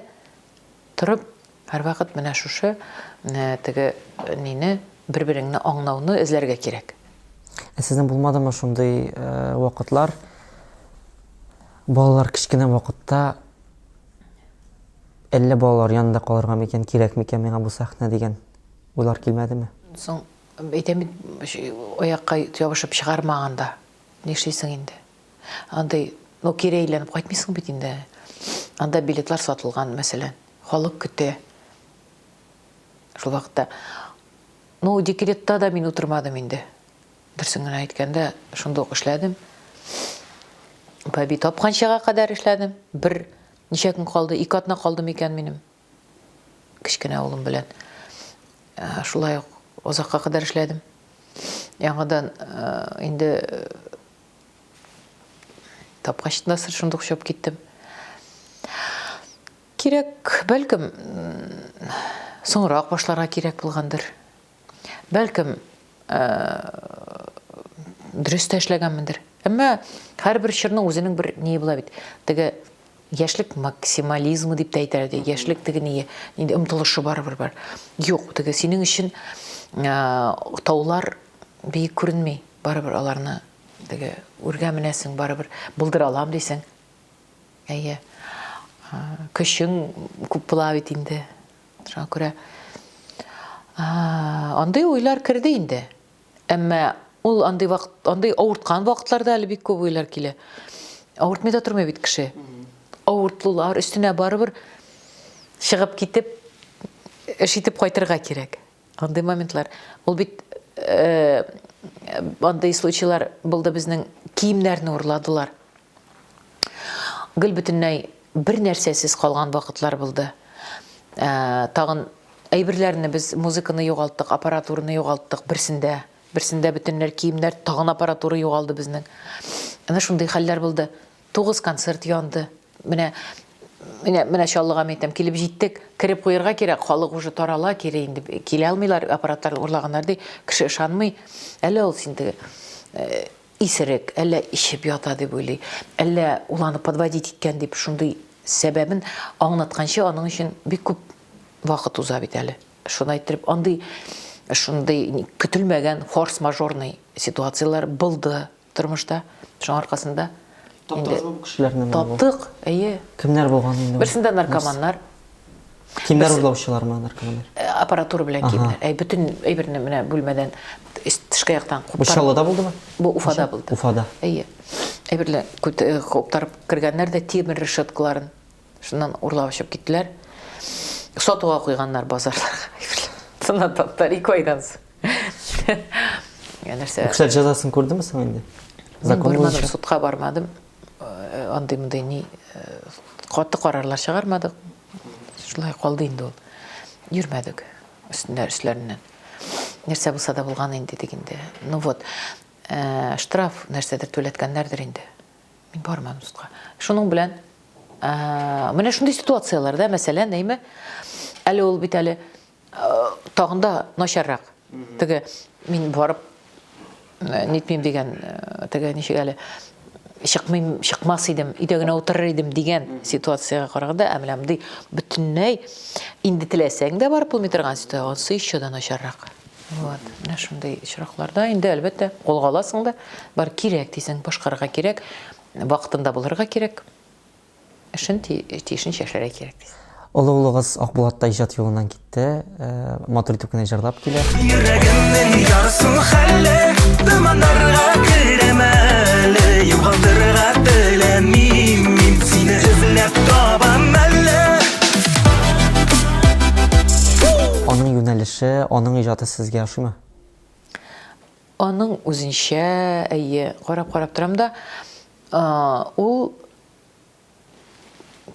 торып, һәрвакыт менә шушы э, теге э, нине бер-береңне аңлауны эзләргә кирәк. Ә сезнең булмадымы шундый вакытлар? Балалар кечкенә вакытта әллә балалар янында калырга микән, кирәк микән миңа бу сәхнә дигән уйлар килмәдеме? Соң әйтәм бит, аякка ябышып чыгармаганда нишлисең инде? Андый, ну, кире әйләнеп кайтмыйсың бит инде. Анда билетлар сатылган, мәсәлән. Халык көтә. Шул вакытта. Ну, декретта да мин утырмадым инде. Дөресен генә әйткәндә, шунда ук эшләдем. Бәби тапканчага кадәр эшләдем. Бер ничә көн калды, ике атна калды микән минем кечкенә улым белән. Э, шулай ук озакка кадәр эшләдем. Яңадан э, инде э, тапкач та шундук чыгып киттем. Кирәк, бәлкем, соңрак башларга кирәк булгандыр. Бәлкем, дөрес тә эшләгәнмендер. Әмма һәрбер чорның үзенең бер ние була бит. Теге яшьлек максимализмы дип тә әйтәләр ди. Яшьлек теге ние, инде омтылышы барыбер бар. Юк, теге синең өчен таулар биек күренми. Барыбер аларны теге үргә менәсең, барыбер булдыра алам дисең. Әйе. Көчең күп була бит инде. Шуңа күрә андый уйлар керде инде. Әмма ул андый вакыт, андый авырткан вакытларда әле бик күп уйлар килә. Авыртмый да тормый бит кеше. Авыртлулар өстенә барыбер чыгып китеп, эш итеп кайтырга кирәк. Андый моментлар. Ул бит э, андый случайлар булды безнең киемнәрне урладылар. Гел бөтенләй бер нәрсәсез калган вакытлар булды. Э, тагын әйберләрне без музыканы югалттык, аппаратураны югалттык берсендә. Берсендә бөтенләй киемнәр, тагын аппаратура югалды безнең. Әнә шундый хәлләр булды. Тугыз концерт янды. Менә менә менә Чаллыга мин әйтәм, килеп җиттек, кереп куярга кирәк, халык уже тарала, кире инде килә алмыйлар, аппаратларны урлаганнар ди, кеше ышанмый. Әллә ул син теге э, исерек, әллә эчеп ята дип уйлый, әллә ул аны подводить иткән дип шундый сәбәбен аңлатканчы аның өчен бик күп вакыт уза бит әле. Шуны әйттереп, андый шундый көтелмәгән форс-мажорный ситуацияләр булды тормышта. Шуның аркасында Таптыгызмы бу кешеләрне? Таптык, әйе. Кемнәр булган инде? Берсендә наркоманнар. Кимнәр урлаучылармы наркоманнар? Э, аппаратура белән киемнәр. Әй, бөтен әйберне менә бүлмәдән тышкы яктан куптарып. Бу Чаллыда булдымы? Бу Уфада булды. Уфада. Әйе. Әйберләр э, куптарып кергәннәр дә тимер решеткаларын шуннан урлап очып киттеләр. Сатуга куйганнар базарларга. Шуннан таптылар ике айдан соң. Нәрсә? Кешеләр җәзасын күрдеме соң инде? Закон бармадым, судка бармадым. Э, андый-мондый ни э, каты карарлар чыгармадык. Шулай калды инде ул. Йөрмәдек. Өстенә өсләреннән. Нәрсә булса да булган инде дик инде. Ну вот, э, штраф нәрсәдер түләткәннәрдер инде. Мин бармадым судка. Шуның белән э, менә шундый ситуацияләрдә, мәсәлән, әйме, әле ул бит әле э, тагын да начаррак. Теге мин барып э, нитмим дигән, э, теге ничек әле чыкмыйм, чыкмас идем, өйдә генә утырыр идем дигән ситуациягә караганда, ә менә мондый бөтенләй инде теләсәң дә барып булмый торган ситуация, анысы еще да начаррак. Вот, менә шундый очракларда инде әлбәттә кулга аласың да, бар кирәк дисең, башкарырга кирәк, вакытында булырга кирәк. Эшен тиешенчә эшләргә кирәк дисең. Олы улыгыз Акбулат та иҗат юлыннан китте, э, матур итеп кенә җырлап килә. Йөрәгемнең ярысын хәле, томаннарга керәм әле, югалтырга теләмим мин сине эзләп табам әле. Аның юнәлеше, аның иҗаты сезгә ошыймы? Аның үзенчә, әйе, карап-карап торам да, ул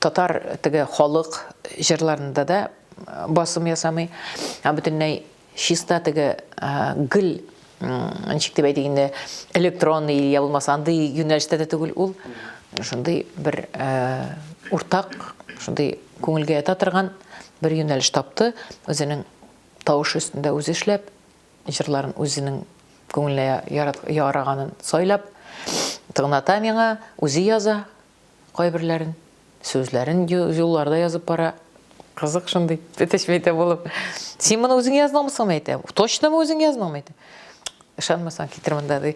татар теге халык җырларында да басым ясамый. Ә бөтенләй чиста теге гел ничек дип әйтик инде электронный я булмаса андый юнәлештә дә түгел ул. Шундый бер уртак, шундый күңелгә ята торган бер юнәлеш тапты. Үзенең тавышы өстендә үзе эшләп, җырларын үзенең күңеленә яраганын сайлап тыңлата миңа, үзе яза кайберләрен, сүзләрен юлларда язып бара. Кызык шундый, әтәчме булып. Син моны үзең яздыңмы соң, әйтәм. Точномы үзең яздыңмы, әйтәм. Ышанмасаң, китер монда, ди.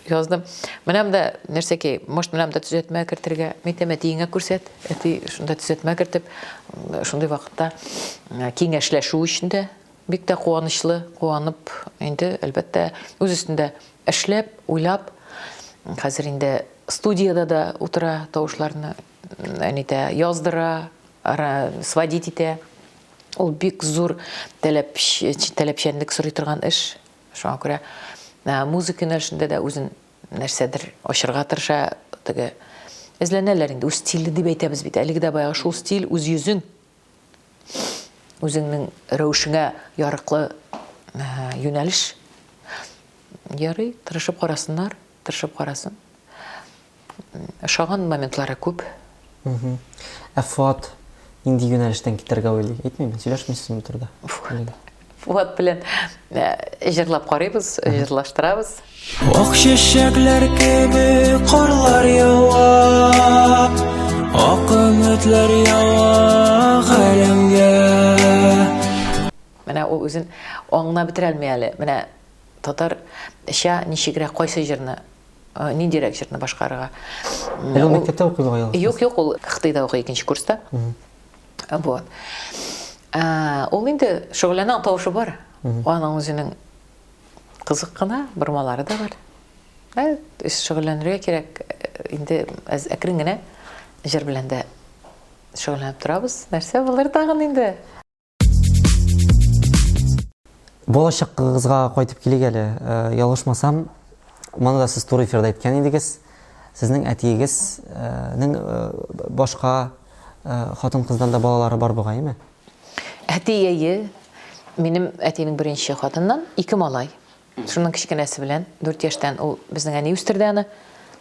Яздым. Менә монда нәрсәкәй, может, менә монда төзәтмә кертергә. Мин әйтәм, әтиеңә күрсәт. Әти шунда төзәтмә кертеп, шундый вакытта киңәшләшү өчен дә Бик тә куанычлы, куанып инде, әлбәттә, үз өстендә эшләп, уйлап, хәзер инде студиядә дә утыра, тавышларны нитә, яздыра, сводить итә. Ул бик зур таләп, таләпчәнлек сорый торган эш. Шуңа күрә музыка юнәлешендә дә үзен нәрсәдер ачырга тырыша, теге эзләнәләр инде, үз стиле дип әйтәбез бит. Әлеге дә баягы шул стиль, үз йөзең. Үзеңнең рәвешеңә ярыклы юнәлеш. Ярый, тырышып карасыннар, тырышып карасын. Ошаган моментлары күп. Ә Фуат нинди юнәлештән китәргә уйлый? Әйтмиме? Сөйләшмисезме бу турыда? Фуат. Фуат белән җырлап карыйбыз, җырлаштырабыз. Ак чәчәкләр кебек карлар ява, ак өметләр ява галәмгә. Менә ул үзен аңлап бетерә алмый әле. Менә татарча ничегрәк, кайсы җырны, ниндирәк җырны башкарырга. Әле ул мәктәптә укый бугай ялгышмасам. Юк, юк, ул КХТИда укый икенче курста. Вот. Ул инде шөгыльләнә, тавышы бар. Аның үзенең кызык кына бормалары да бар. Ә, шөгыльләнергә кирәк. Инде әз әкрен генә җыр белән дә шөгыльләнеп торабыз. Нәрсә булыр тагын инде? Балачагыгызга кайтып килик әле. Ялгышмасам, моны да сез туры эфирда әйткән идегез. Сезнең әтиегезнең башка хатын-кыздан да балалары бар бугай, әйме? Әти, әйе. Минем әтинең беренче хатыннан ике малай. Шуның кечкенәсе белән, 4 яшьтән ул безнең әни үстерде аны.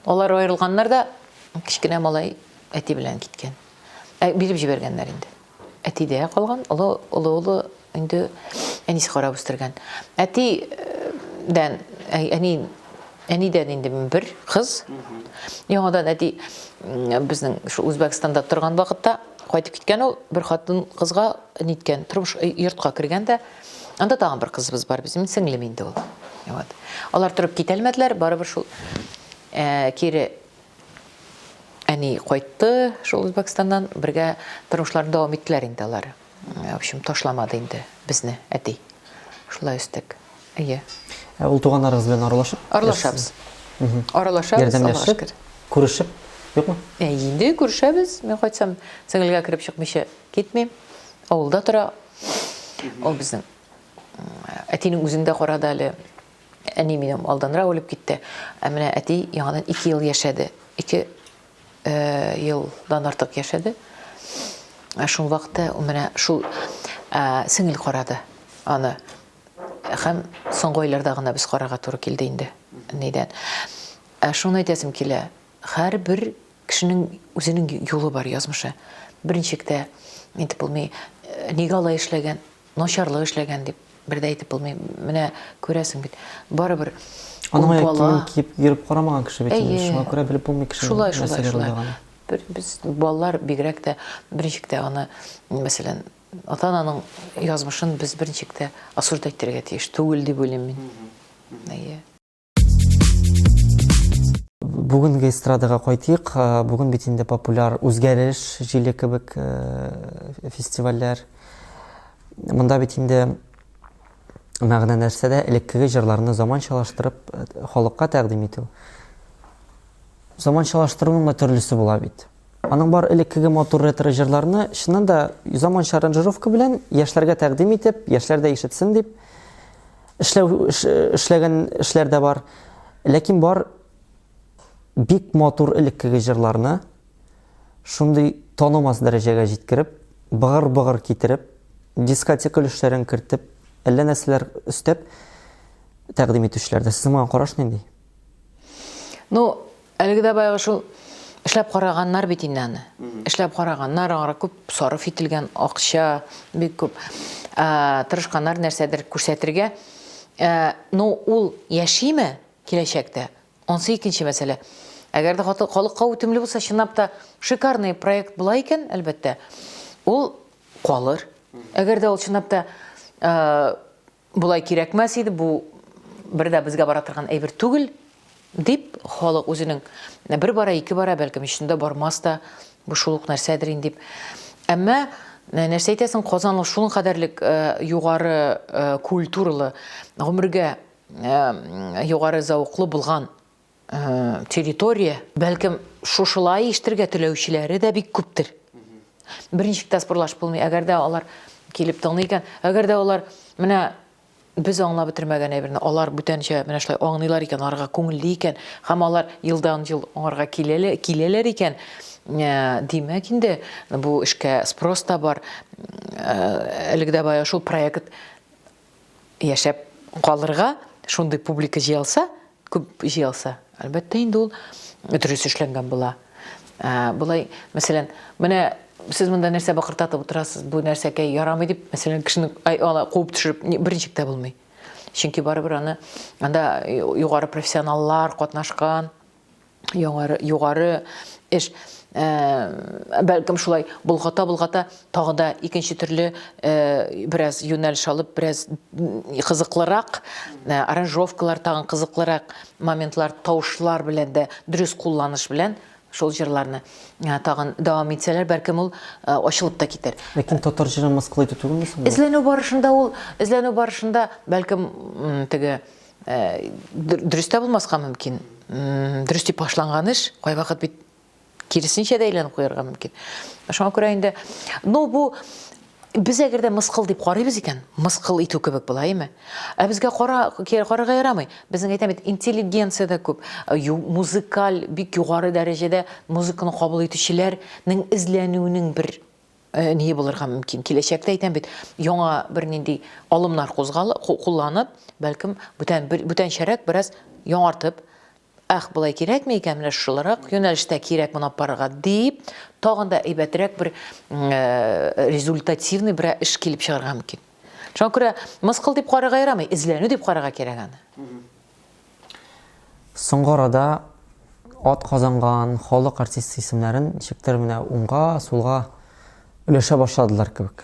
Алар аерылганнар да, кечкенә малай әти белән киткән. Ә, биреп җибәргәннәр инде. Әтидә калган, олы олы улы инде әнисе карап үстергән. Әтидән, әни әнидән инде бер кыз. Яңадан әти безнең шул Үзбәкстанда торган вакытта кайтып киткән ул, бер хатын кызга ниткән, тормыш йортка кергән дә, анда тагын бер кызыбыз бар безнең, сеңлем инде ул. Вот. Алар торып китә алмадылар, барыбер шул кире әни кайтты шул Үзбәкстаннан, бергә тормышларын дәвам иттеләр инде алар. В общем, ташламады инде безне әти. Шулай үстек. Әйе. Ә ул туганнарыгыз белән аралашып? Аралашабыз. Аралашабыз, Ярдәмләшеп, күрешеп, юкмы? Ә инде күрешәбез. Мин кайтсам, сеңелгә кереп чыкмыйча китмим. Авылда тора. Ул безнең әтинең үзен дә карады әле. Әни минем алданрак үлеп китте. Ә менә әти яңадан 2 ел яшәде. 2 елдан артык яшәде. Ә шул вакытта менә шул сеңел карады. аны. Һәм соңгы айларда гына без карарга туры килде инде. Нидән. Ә шуны әйтәсем килә, һәрбер кешенең үзенең юлы бар, язмышы. Берничек тә әйтеп булмый, нигә алай эшләгән, начарлык эшләгән дип бер дә әйтеп булмый. Менә күрәсең бит, барыбер ул Аның аяк бала. киемен киеп йөреп карамаган кеше бит инде. Әйе. Шуңа күрә белеп булмый кешенең Шулай, шулай, нәрсәләр шулай. уйлаганын. Бер, без балалар бигрәк тә берничек тә аны, мәсәлән, ата-ананың язмышын без берничек тә осуждать итәргә тиеш түгел дип уйлыйм мин. Әйе. Бүгенге эстрадага кайтыйк. Бүген бит инде популяр үзгәреш җиле кебек фестивальләр. Монда бит инде мәгънә нәрсәдә? Элеккеге җырларны заманчалаштырып халыкка тәкъдим итү. Заманчалаштыруның да төрлесе була бит. Аның бар элеккеге матур ретро җырларны чыннан да заманча аранжировка белән яшьләргә тәкъдим итеп, яшьләр дә ишетсен дип эшләү эшләгән эшләр дә бар. Ләкин бар бик матур элеккеге җырларны шундый танымас дәрәҗәгә җиткереп, быгыр-быгыр китереп, дискотека өлешләрен кертеп, әллә нәрсәләр өстәп тәкъдим итүчеләр дә. Сезнең моңа караш нинди? Ну, әлеге дә баягы шул эшләп караганнар бит инде аны. Эшләп караганнар, аңа күп сарыф ителгән акча, бик күп. Тырышканнар нәрсәдер күрсәтергә. Ну, ул яшиме киләчәктә? Ансы икенче мәсьәлә. Әгәр дә халыкка үтемле булса, чынлап та шикарный проект була икән, әлбәттә, ул калыр. Әгәр дә ул чынлап та Болай кирәкмәс иде, бу бер дә безгә бара торган әйбер түгел, дип, халык үзенең бер бара, ике бара, бәлкем өчендә бармас та, бу шул ук нәрсәдер инде дип. Әмма нәрсә әйтәсең, Казан ул шуның кадәрлек югары культуралы, гомергә югары зәвыклы булган территория, бәлкем, шушылай ишетергә теләүчеләре дә бик күптер. Берничек тә спорлашып булмый. Әгәр дә алар килеп тыңлый икән, әгәр дә алар менә без аңлап бетермәгән әйберне алар бүтәнчә менә шулай аңлыйлар икән, аларга күңелле икән, һәм алар елдан-ел аңарга киләләр, киләләр икән, димәк инде бу эшкә спрос та бар. Әлеге дә бая шул проект яшәп калырга шундый публика җыялса, күп җыялса, әлбәттә инде ул дөрес эшләнгән була. Ә, болай, мәсәлән, менә сез монда нәрсә бакыртатып утырасыз, бу нәрсәкәй ярамый дип, мәсәлән, кешене ай, ала куып төшереп берничек тә булмый. Чөнки барыбер аны анда югары профессионаллар катнашкан, Югары, югары эш. Э, бәлкем шулай болгата-болгата тагы да икенче төрле э, бераз юнәлеш алып, бераз кызыклырак э, аранжировкалар тагын кызыклырак моментлар, тавышлар белән дә дөрес кулланыш белән шул җырларны тагын дәвам итсәләр, бәлкем ул ачылып та китәр. Ләкин татар җырын мыскыл итү түгелме соң? Эзләнү барышында ул, эзләнү барышында бәлкем теге Дөрес тә булмаска мөмкин. Дөрес дип башланган эш кайвакыт бит киресенчә дә әйләнеп куярга мөмкин. Шуңа күрә инде, ну бу без әгәр дә мыскыл дип карыйбыз икән, мыскыл итү кебек була, әйеме? Ә безгә кара, карарга ярамый. Безнең әйтәм бит, интеллигенция дә күп, музыкаль бик югары дәрәҗәдә музыканы кабул итүчеләрнең эзләнүенең бер Э, ние булырга мөмкин. Киләчәктә әйтәм бит, яңа бернинди алымнар кузгал, кулланып, бәлкем бүтән бер, бүтәнчәрәк бераз яңартып, ах, болай кирәкме икән, менә шуларак юнәлештә кирәк моны алып барырга дип, тагын да әйбәтрәк бер э, результативный бер эш килеп чыгарга мөмкин. Шуңа күрә мыскыл дип карарга ярамый, эзләнү дип карарга кирәк аны. Соңгы арада ат казанган халык артисты исемнәрен ничектер менә уңга, сулга өләшә башладылар кебек.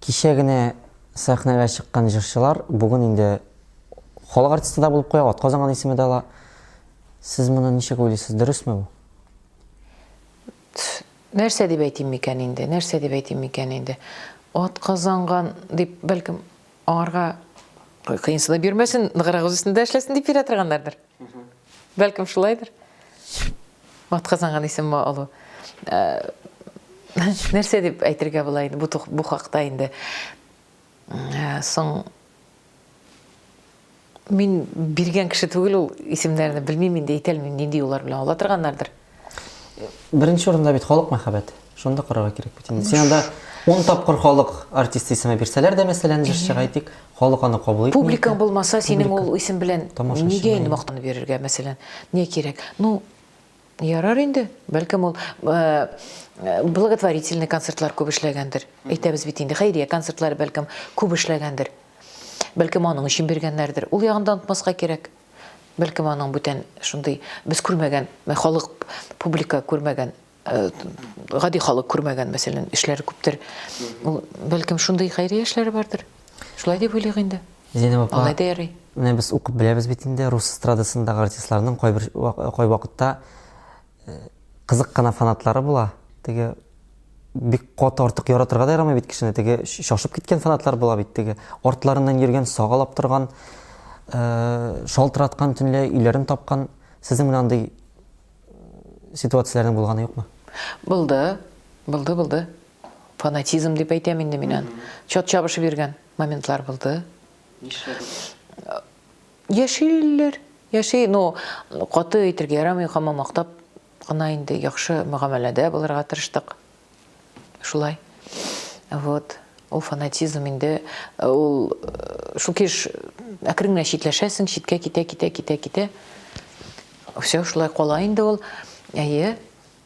Кичә генә сәхнәгә чыккан җырчылар бүген инде халык артисты да булып куя, ат казанган исеме дә ала. Сез моны ничек уйлыйсыз, дөресме бу? Нәрсә дип әйтим микән инде? Нәрсә дип әйтим микән инде? Ат казанган дип, бәлкем, Аңарга кыенсынып йөрмәсен, ныграк үз өстендә эшләсен дип бирә торганнардыр. Бәлкем шулайдыр. Атказанган исем алу. Э, нәрсә дип әйтергә була инде бу, бу хакта инде? Э, соң мин биргән кеше түгел ул исемнәрне белмим инде, әйтә алмыйм, нинди юллар белән ала торганнардыр. Беренче урында бит халык мәхәббәте. Шуны да карарга кирәк бит инде. Син анда Ун тапкыр халык артист исеме бирсәләр дә, мәсәлән, җырчыга әйтик, халык аны кабул итми. Публикаң булмаса, синең ул исем белән нигә инде мактанып йөрергә, мәсәлән, не кирәк? Ну, ярар инде, бәлкем ул благотворительный концертлар күп эшләгәндер. Әйтәбез бит инде, хәйрия концертлары бәлкем күп эшләгәндер. Бәлкем аның өчен биргәннәрдер. Ул ягын да онытмаска кирәк. Бәлкем аның бүтән шундый без күрмәгән, халык, публика күрмәгән, гади халык күрмәгән, мәсәлән, эшләре күптер. Ул бәлкем шундый хәйрия эшләре бардыр. Шулай дип уйлыйк инде. Зәйнәб апа, Алай да ярый. Менә без укып беләбез бит инде, рус эстрадасындагы артистларның кайбер кайвакытта кызык кына фанатлары була. Теге бик каты артык яратырга да ярамый бит кешене. Теге шашып киткән фанатлар була бит теге. Артларыннан йөргән, сагалап торган, э, шалтыраткан төнлә өйләрен тапкан. Сезнең менә андый ситуацияләрнең булганы юкмы? Булды. Булды, булды. Фанатизм дип әйтәм инде мин аны. Чат чабышып йөргән моментлар булды. Нишләдегез? Яшиләр. Яши, ну, каты әйтергә ярамый, һаман мактап кына инде яхшы мөгамәләдә булырга тырыштык. Шулай. Вот. Ул фанатизм инде, ул шул килеш әкрен генә читләшәсең, читкә китә, китә, китә, китә. Все, шулай кала инде ул. Әйе,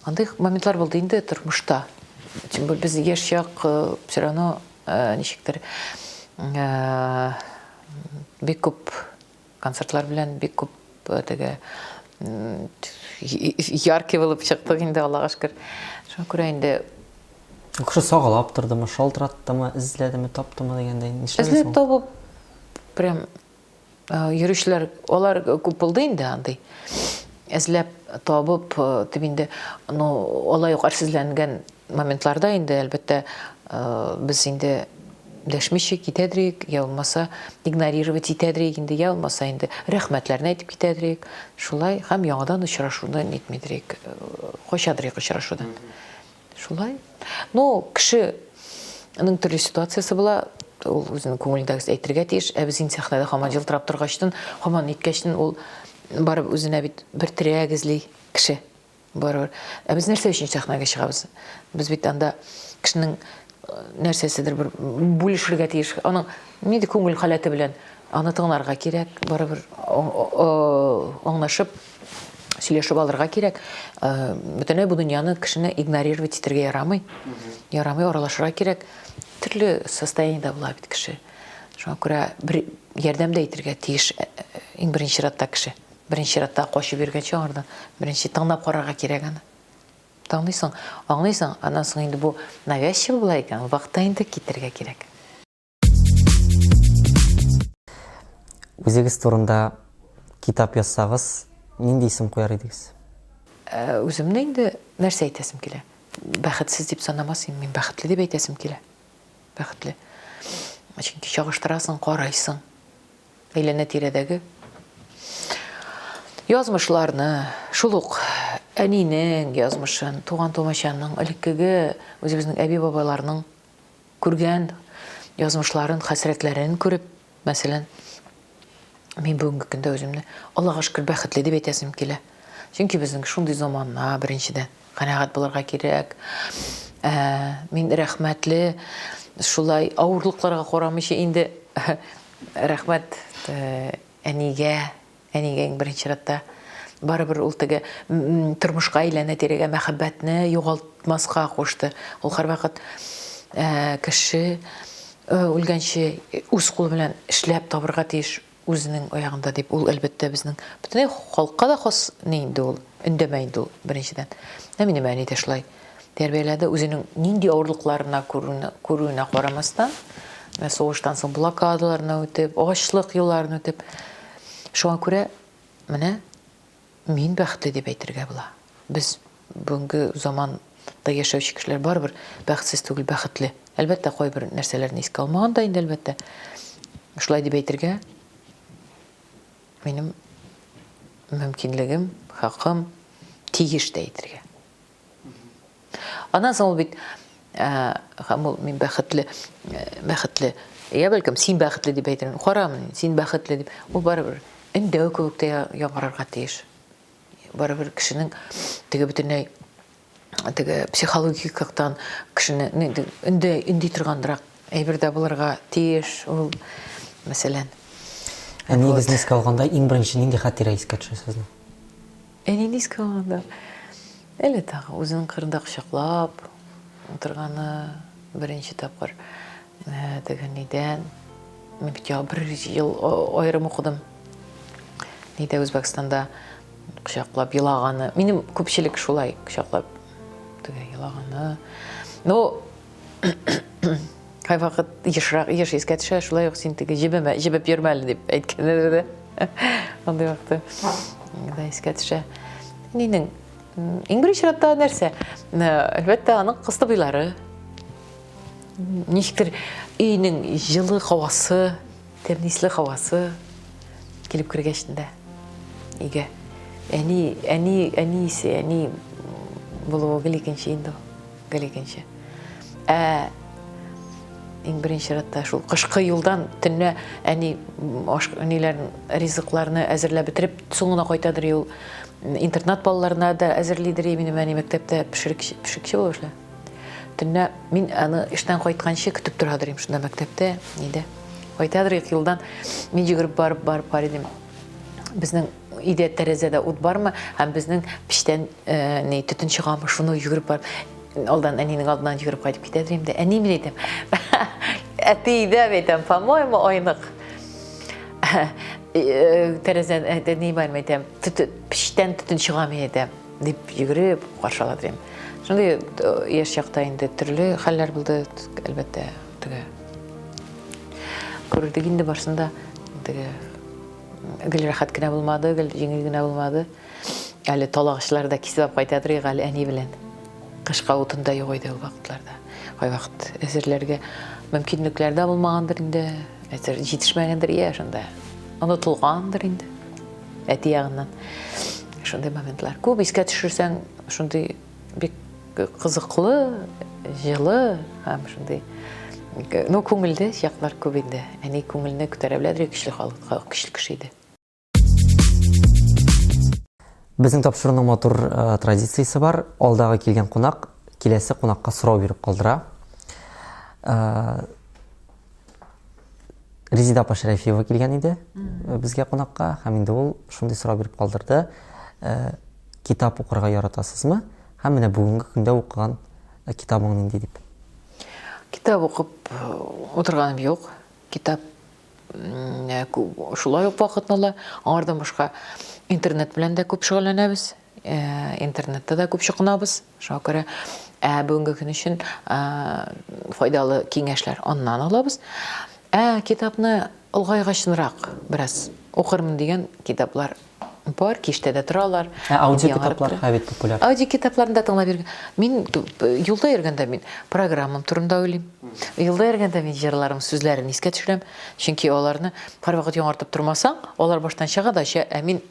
андый моментлар булды инде тормышта. Тем более без яшь чак, все равно ничектер бик күп Концертлар белән бик күп теге яркий булып чыктык инде, Аллага шөкер. Шуңа күрә инде Кеше сагалап тордымы, шалтыраттымы, эзләдеме, таптымы дигәндәй, нишләде Эзләп табып, прям йөрүчеләр, алар күп булды инде андый. Эзләп табып, дип инде, ну, алай ук әрсезләнгән моментларда инде, әлбәттә, без инде дәшмичә китәдер идек, я булмаса игнорировать итәдер идек инде, я булмаса инде рәхмәтләрне әйтеп китәдер идек. Шулай һәм яңадан очрашуны нитмидер идек, качадыр идек очрашудан. Шулай. Ну, кешенең төрле ситуациясе була, ул үзенең күңелендәгесен әйтергә тиеш. Ә без инде сәхнәдә һаман җылтырап торгачтын, һаман ниткәчтен, ул барып үзенә бит бер терәк эзли кеше. Барыбер. Ә без нәрсә өчен сәхнәгә чыгабыз? Без бит анда кешенең нәрсәседер бер бүлешергә тиеш. Аның нинди күңел халәте белән аны тыңларга кирәк, барыбер аңлашып, сөйләшеп алырга кирәк. Бөтенләй бу дөньяны кешене игнорировать итәргә ярамый. Ярамый, аралашырга кирәк. Төрле состояниедә була бит кеше. Шуңа күрә бер ярдәм дә итәргә тиеш иң беренче чиратта кеше. Беренче чиратта качып йөргәнче аңардан беренче тыңлап карарга кирәк аны. Тыңлыйсың, аңлыйсың, аннан соң инде бу навязчиво була икән, ул вакытта инде китәргә кирәк. Үзегез турында китап язсагыз, нинди исем куяр идегез? Э, үземне инде нәрсә әйтәсем килә? Бәхетсез дип санамас идем, мин бәхетле дип әйтәсем килә. Бәхетле. Чөнки чагыштырасың, карайсың. Әйләнә-тирәдәге язмышларны, шул ук әнинең язмышын, туган-тумачаның, элеккеге үзебезнең әби-бабайларның күргән язмышларын, хәсрәтләрен күреп, мәсәлән, мин бүгенге көндә үземне Аллага шөкер бәхетле дип әйтәсем килә. Чөнки безнең шундый замана, беренчедән, канәгать булырга кирәк. Ә, мин рәхмәтле, шулай авырлыкларга карамыйча инде Рәхмәт әнигә, әнигә иң беренче чиратта. Барыбер ул теге тормышка әйләнә-тирәгә мәхәббәтне югалтмаска кушты. Ул һәрвакыт кеше үлгәнче үз кулы белән эшләп табырга тиеш үзенең аягында дип. Ул, әлбәттә, безнең бөтенләй халыкка да хас ни инде ул, өндәмә инде ул, беренчедән. Ә минем әни дә шулай. Тәрбияләде, үзенең нинди авырлыкларына күрүенә карамастан, менә сугыштан соң блокадаларны үтеп, ачлык елларын үтеп. Шуңа күрә менә мин бәхетле дип әйтергә була. Без бүгенге заманда яшәүче кешеләр барыбер бәхетсез түгел, бәхетле. Әлбәттә, кайбер нәрсәләрне искә алмаганда инде, әлбәттә. Шулай дип әйтергә минем мөмкинлегем, хакым, тиеш тә әйтергә. Аннан соң ул бит һәм ул мин бәхетле, бәхетле. Я бәлкем син бәхетле дип әйтермен. Кара мин, син бәхетле дип. Ул барыбер өндәү кебек тә яңгырарга тиеш. Барыбер кешенең теге бөтенләй теге психологик яктан кешене өнде өнди торганрак әйбер дә булырга тиеш ул, мәсәлән. Әниегезне искә алганда иң беренче нинди хатирә искә төшә сезнең? Әнине искә алганда әле тагы үзенең кырында кочаклап утырганы беренче тапкыр э, теге нидән мин бит я бер ел аерым укыдым. Нидә Үзбәкстанда кочаклап елаганы. Минем күпчелек шулай кочаклап теге елаганы. Ну, кайвакыт ешрак еш искә төшә, шулай ук син теге җебемә, җебеп йөрмә әле дип әйткәннәр дә. Андый вакытта да искә төшә. Әнинең иң беренче чиратта нәрсә? Әлбәттә, аның кыстыбыйлары. Ничектер өйнең җылы һавасы, Тәмле исле һавасы килеп кергәч тә өйгә. Әни, әни, әни исе, әни булуы гел икенче инде ул. Гел икенче. Ә иң беренче чиратта шул кышкы юлдан төнлә әни аш ниләрен ризыкларны әзерләп бетереп соң гына кайтадыр ул. Интернат балаларына да әзерлидер минем әни мәктәптә пешерекче, пешекче булып эшлә. Төнлә мин аны эштән кайтканчы көтеп торадыр идем шунда мәктәптә, нидә. Кайтадыр идек юлдан. Мин йөгереп барып барып карый идем. Безнең өйдә тәрәзәдә ут бармы һәм безнең печтән э, ни төтен чыгамы, шуны йөгереп барып алдан әнинең алдыннан йөгереп кайтып китәдер инде. Әни мин әйтәм. Әти өйдә әйтәм, по-моему, айнык. Э, тәрәзән э, ни бар әйтәм, печтән төтен чыга мин әйтәм. Дип йөгереп каршы ала дим. Шундый э, яшь чакта инде төрле хәлләр булды, әлбәттә, теге күрдек инде барсын да. Теге гел рәхәт кенә булмады, гел җиңел генә булмады. Әле талагычлар да кисеп алып кайта торыйк әле әни белән. Кышка утын да юк иде ул вакытларда. Кайвакыт әзерләргә мөмкинлекләр дә булмагандыр инде, әзер җитешмәгәндер, я шунда онытылгандыр инде. Әти ягыннан шундый моментлар. Күп искә төшерсәң, шундый бик кызыклы, җылы һәм шундый ну, күңелле чаклар күп инде. Әни күңелне күтәрә белә, көчле халык, көчле кеше иде. Безнең тапшыруның матур э, традициясе бар. Алдагы килгән кунак киләсе кунакка сорау биреп калдыра. Э, Резида апа Шәрәфиева килгән иде э, безгә кунакка һәм инде ул шундый сорау биреп калдырды. Э, китап укырга яратасызмы? Һәм менә бүгенге көндә укыган э, китабың нинди дип? Китап укып утырганым юк. Китап шулай ук вакытны ала. Аңардан башка интернет белән дә күп шөгыльләнәбез. Интернетта да күп чокынабыз. Шуңа күрә ә бүгенге көн өчен файдалы киңәшләр аннан алабыз. Ә китапны олгайгачынрак бераз укырмын дигән китаплар бар, киштәдә торалар. Ә аудиокитаплар хәзер популяр. Аудиокитапларны да тыңлап йөргән. Мин юлда йөргәндә мин программам турында уйлыйм. Юлда йөргәндә мин җырларым сүзләрен искә төшерәм. Чөнки аларны һәрвакыт яңартып тормасаң, алар баштан чыга да, ә мин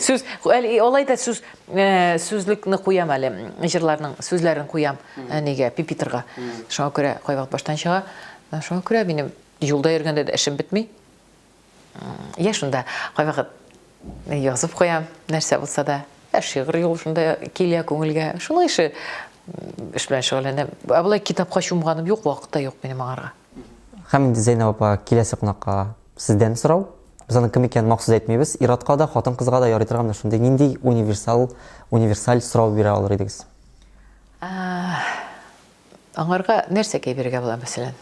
Сүз, әле алай да сүз, э, сүзлекне куям әле, җырларның сүзләрен куям э, нигә, пипитрга. Шуңа күрә кайвакыт баштан чыга. Э, шуңа күрә минем юлда йөргәндә дә эшем бетми. Я шунда кайвакыт язып куям, нәрсә булса да. Ә шигырь юл шунда килә күңелгә. Шуның ише эш белән шөгыльләнәм. Ә болай китапка чумганым юк, вакыт та юк минем аңарга. Һәм инде Зәйнәб апа киләсе кунакка сездән сорау. Без аның кем икәнен махсус әйтмибез. Ир-атка да, хатын-кызга да ярый торган менә шундый нинди универсал, универсаль сорау бирә алыр идегез? Аңарга нәрсәкәй бирергә була, мәсәлән?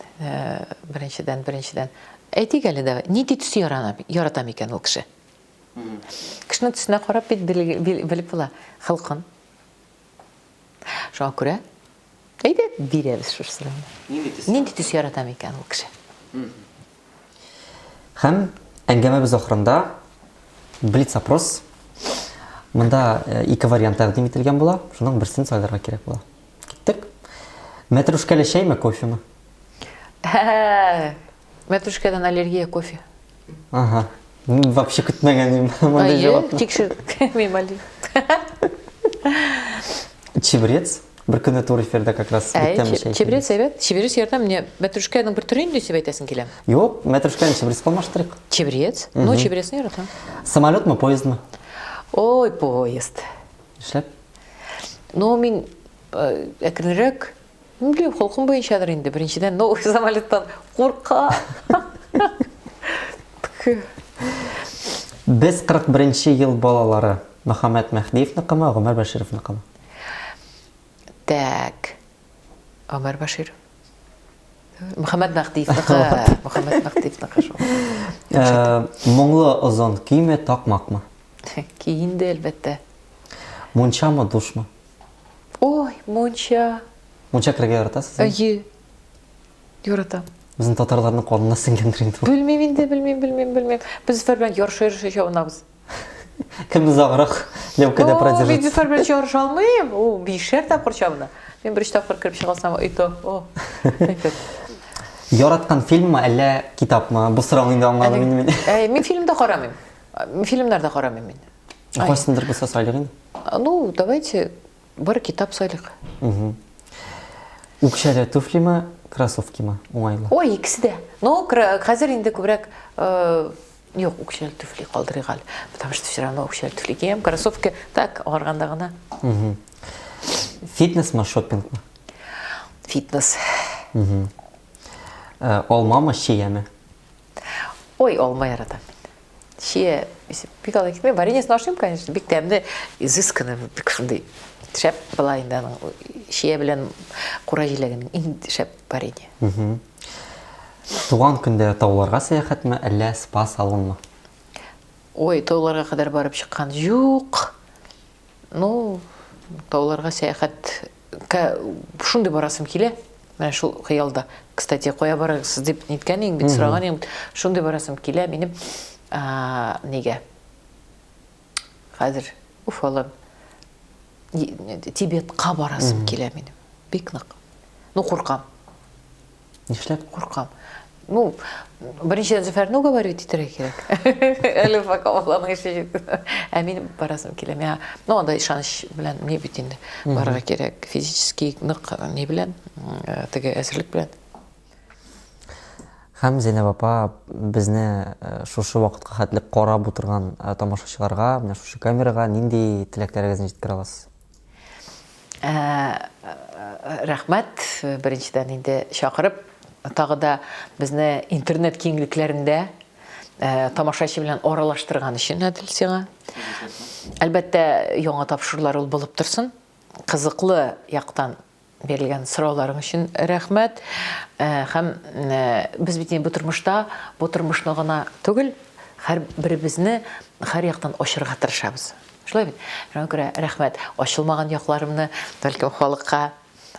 Беренчедән, беренчедән. Әйтик әле дә, нинди төс ярата микән ул кеше? Кешенең төсенә карап бит белеп була холкын. Шуңа күрә әйдә бирәбез шушы сорауны. Нинди төс? Нинди төс ярата микән ул кеше? Һәм әңгәмәбез ахырында блиц-опрос. Монда э, ике вариант тәкъдим ителгән була. Шуның берсен сайларга кирәк була. Киттек. Мәтрүшкәле чәйме, кофемы? Мәтрүшкәдән аллергия, кофе. Ага. Мин вообще көтмәгән идем мондый җавапны. Тикшер, мин аллергия. Чебрец. Бер көнне тур эфирда как раз бик тәмле чәй. Чебрец әйбәт. Чебрец яратам. Менә мәтрүшкәнең бер төре инде дип әйтәсең килә. Юк, мәтрүшкәне чебрец алмаштырыйк. Чебрец? Ну, чебрецны яратам. Самолетмы, поездмы? Ой, поезд. Нишләп? Но мин э, әкренрәк, белмим, холкым буенчадыр инде. Беренчедән, но самолеттан курка. Без 41 ел балалары. Мөхәммәт Мәһдиевныкымы, Гомәр Бәшировныкымы? Так. Гомәр Бәширов. Мөхәммәт Мәһдиевныкы. Мөхәммәт Мәһдиевныкы шул. Э, моңлы озын көйме, такмакмы? Көй инде, әлбәттә. Мунчамы, душмы? Ой, мунча. Мунча керергә яратасыз? Әйе. Яратам. Безнең татарларның канына сеңгәндер инде ул. Белмим инде, белмим, белмим, белмим. Без Зөфәр белән ярыша-ярыша чабынабыз. Кем озаграк ләүкәдә продержится? Мин Зөфәр белән ярыша алмыйм. Ул бишәр тапкыр чабына. Мин бер өч тапкыр кереп чыга алсам, и то, о. Яраткан фильммы, әллә китапмы? Бу сорауны инде аңладым инде мин. Әй, мин фильм да карамыйм. Фильмнар да карамыйм мин. Кайсындыр булса сайлыйк инде. Ну, давайте бер китап сайлыйк. Үкчәле туфлимы, кроссовкимы уңайлы? Ой, икесе дә. Ну, хәзер инде күбрәк э, юк, үкчәле туфли калдырыйк әле. Потому что все равно үкчәле туфли киям, кроссовки так арганда гына. Фитнесмы, шопингмы? Фитнес. Э, алмамы, чияме? Ой, алма яратам мин. Чия бик алай китми. Вареньесен ашыйм, конечно, бик тәмле, изысканный, бик шундый шәп була инде аның. Чия белән кура җиләгенең иң шәп варенье. Туган көндә тауларга сәяхәтме, әллә спа-салонмы? Ой, тауларга кадәр барып чыккан юк. Ну, тауларга сәяхәткә шундый барасым килә. Менә шул хыялда. Кстати, кая барасыз дип ниткән идең бит, сораган идең бит. Шундый барасым килә минем. Нигә? Хәзер Уфалан Тибетка барасым килә минем. Бик нык. Ну, куркам. Нишләп? Куркам. Ну, беренчедән Зөфәрне уговаривать итәргә кирәк. Әле пока Алланың эше җитте. Ә мин барасым килә. Миңа, ну, анда ышаныч белән ни бит инде барырга кирәк. Физически нык ни белән, э, теге әзерлек белән. Һәм Зәйнәб апа безне э, шушы вакытка хәтле карап утырган э, тамашачыларга, менә шушы камерага нинди теләкләрегезне җиткерә аласыз? Ә, рәхмәт, беренчедән инде чакырып, тагы да безне интернет киңлекләрендә ә, тамашачы белән аралаштырган өчен, Әдел, сиңа. Әлбәттә, яңа тапшырулар ул булып торсын. Кызыклы яктан бирелгән сорауларың өчен рәхмәт. Ә, һәм ә, без бит инде бу тормышта, бу тормышны гына түгел, һәр беребезне һәр яктан ачырга тырышабыз. Шулай бит? Шуңа күрә рәхмәт. Ачылмаган якларымны, бәлкем, халыкка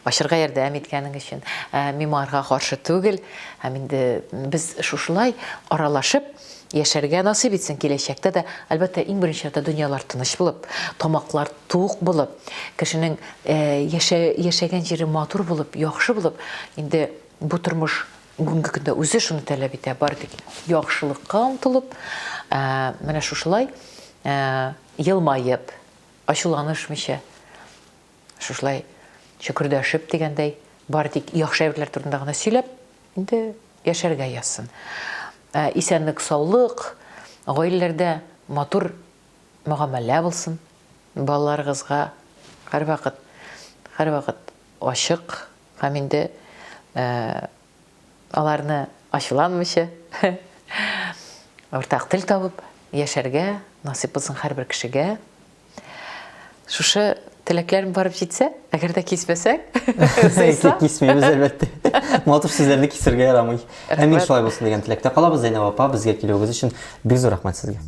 ачырга ярдәм иткәнең өчен. Ә, мин моңарга каршы түгел. Һәм инде без шушылай аралашып яшәргә насыйп итсен киләчәктә дә. Әлбәттә, иң беренче чиратта дөньялар тыныч булып, тамаклар тук булып, кешенең э, яшә, яшәгән җире матур булып, яхшы булып, инде бу тормыш бүгенге көндә үзе шуны таләп итә, бары тик яхшылыкка омтылып, ә, менә шушылай ә, елмаеп, ачуланышмыйча, шушылай чөкердәшеп дигәндәй, бары тик яхшы әйберләр турында гына сөйләп, инде яшәргә язсын. Ә, исәнлек, саулык, гаиләләрдә матур мөгамәлә булсын, балаларыгызга һәрвакыт, һәрвакыт ачык һәм инде аларны ачуланмыйча, уртак тел табып яшәргә насыйп булсын һәрбер кешегә. Шушы теләкләрем барып җитсә, әгәр дә кисмәсәң, сыйса. Кисмибез, әлбәттә. Матур сүзләрне кисергә ярамый. Әмин шулай булсын дигән теләктә калабыз. Зәйнәб апа, безгә килүегез өчен бик зур рәхмәт сезгә.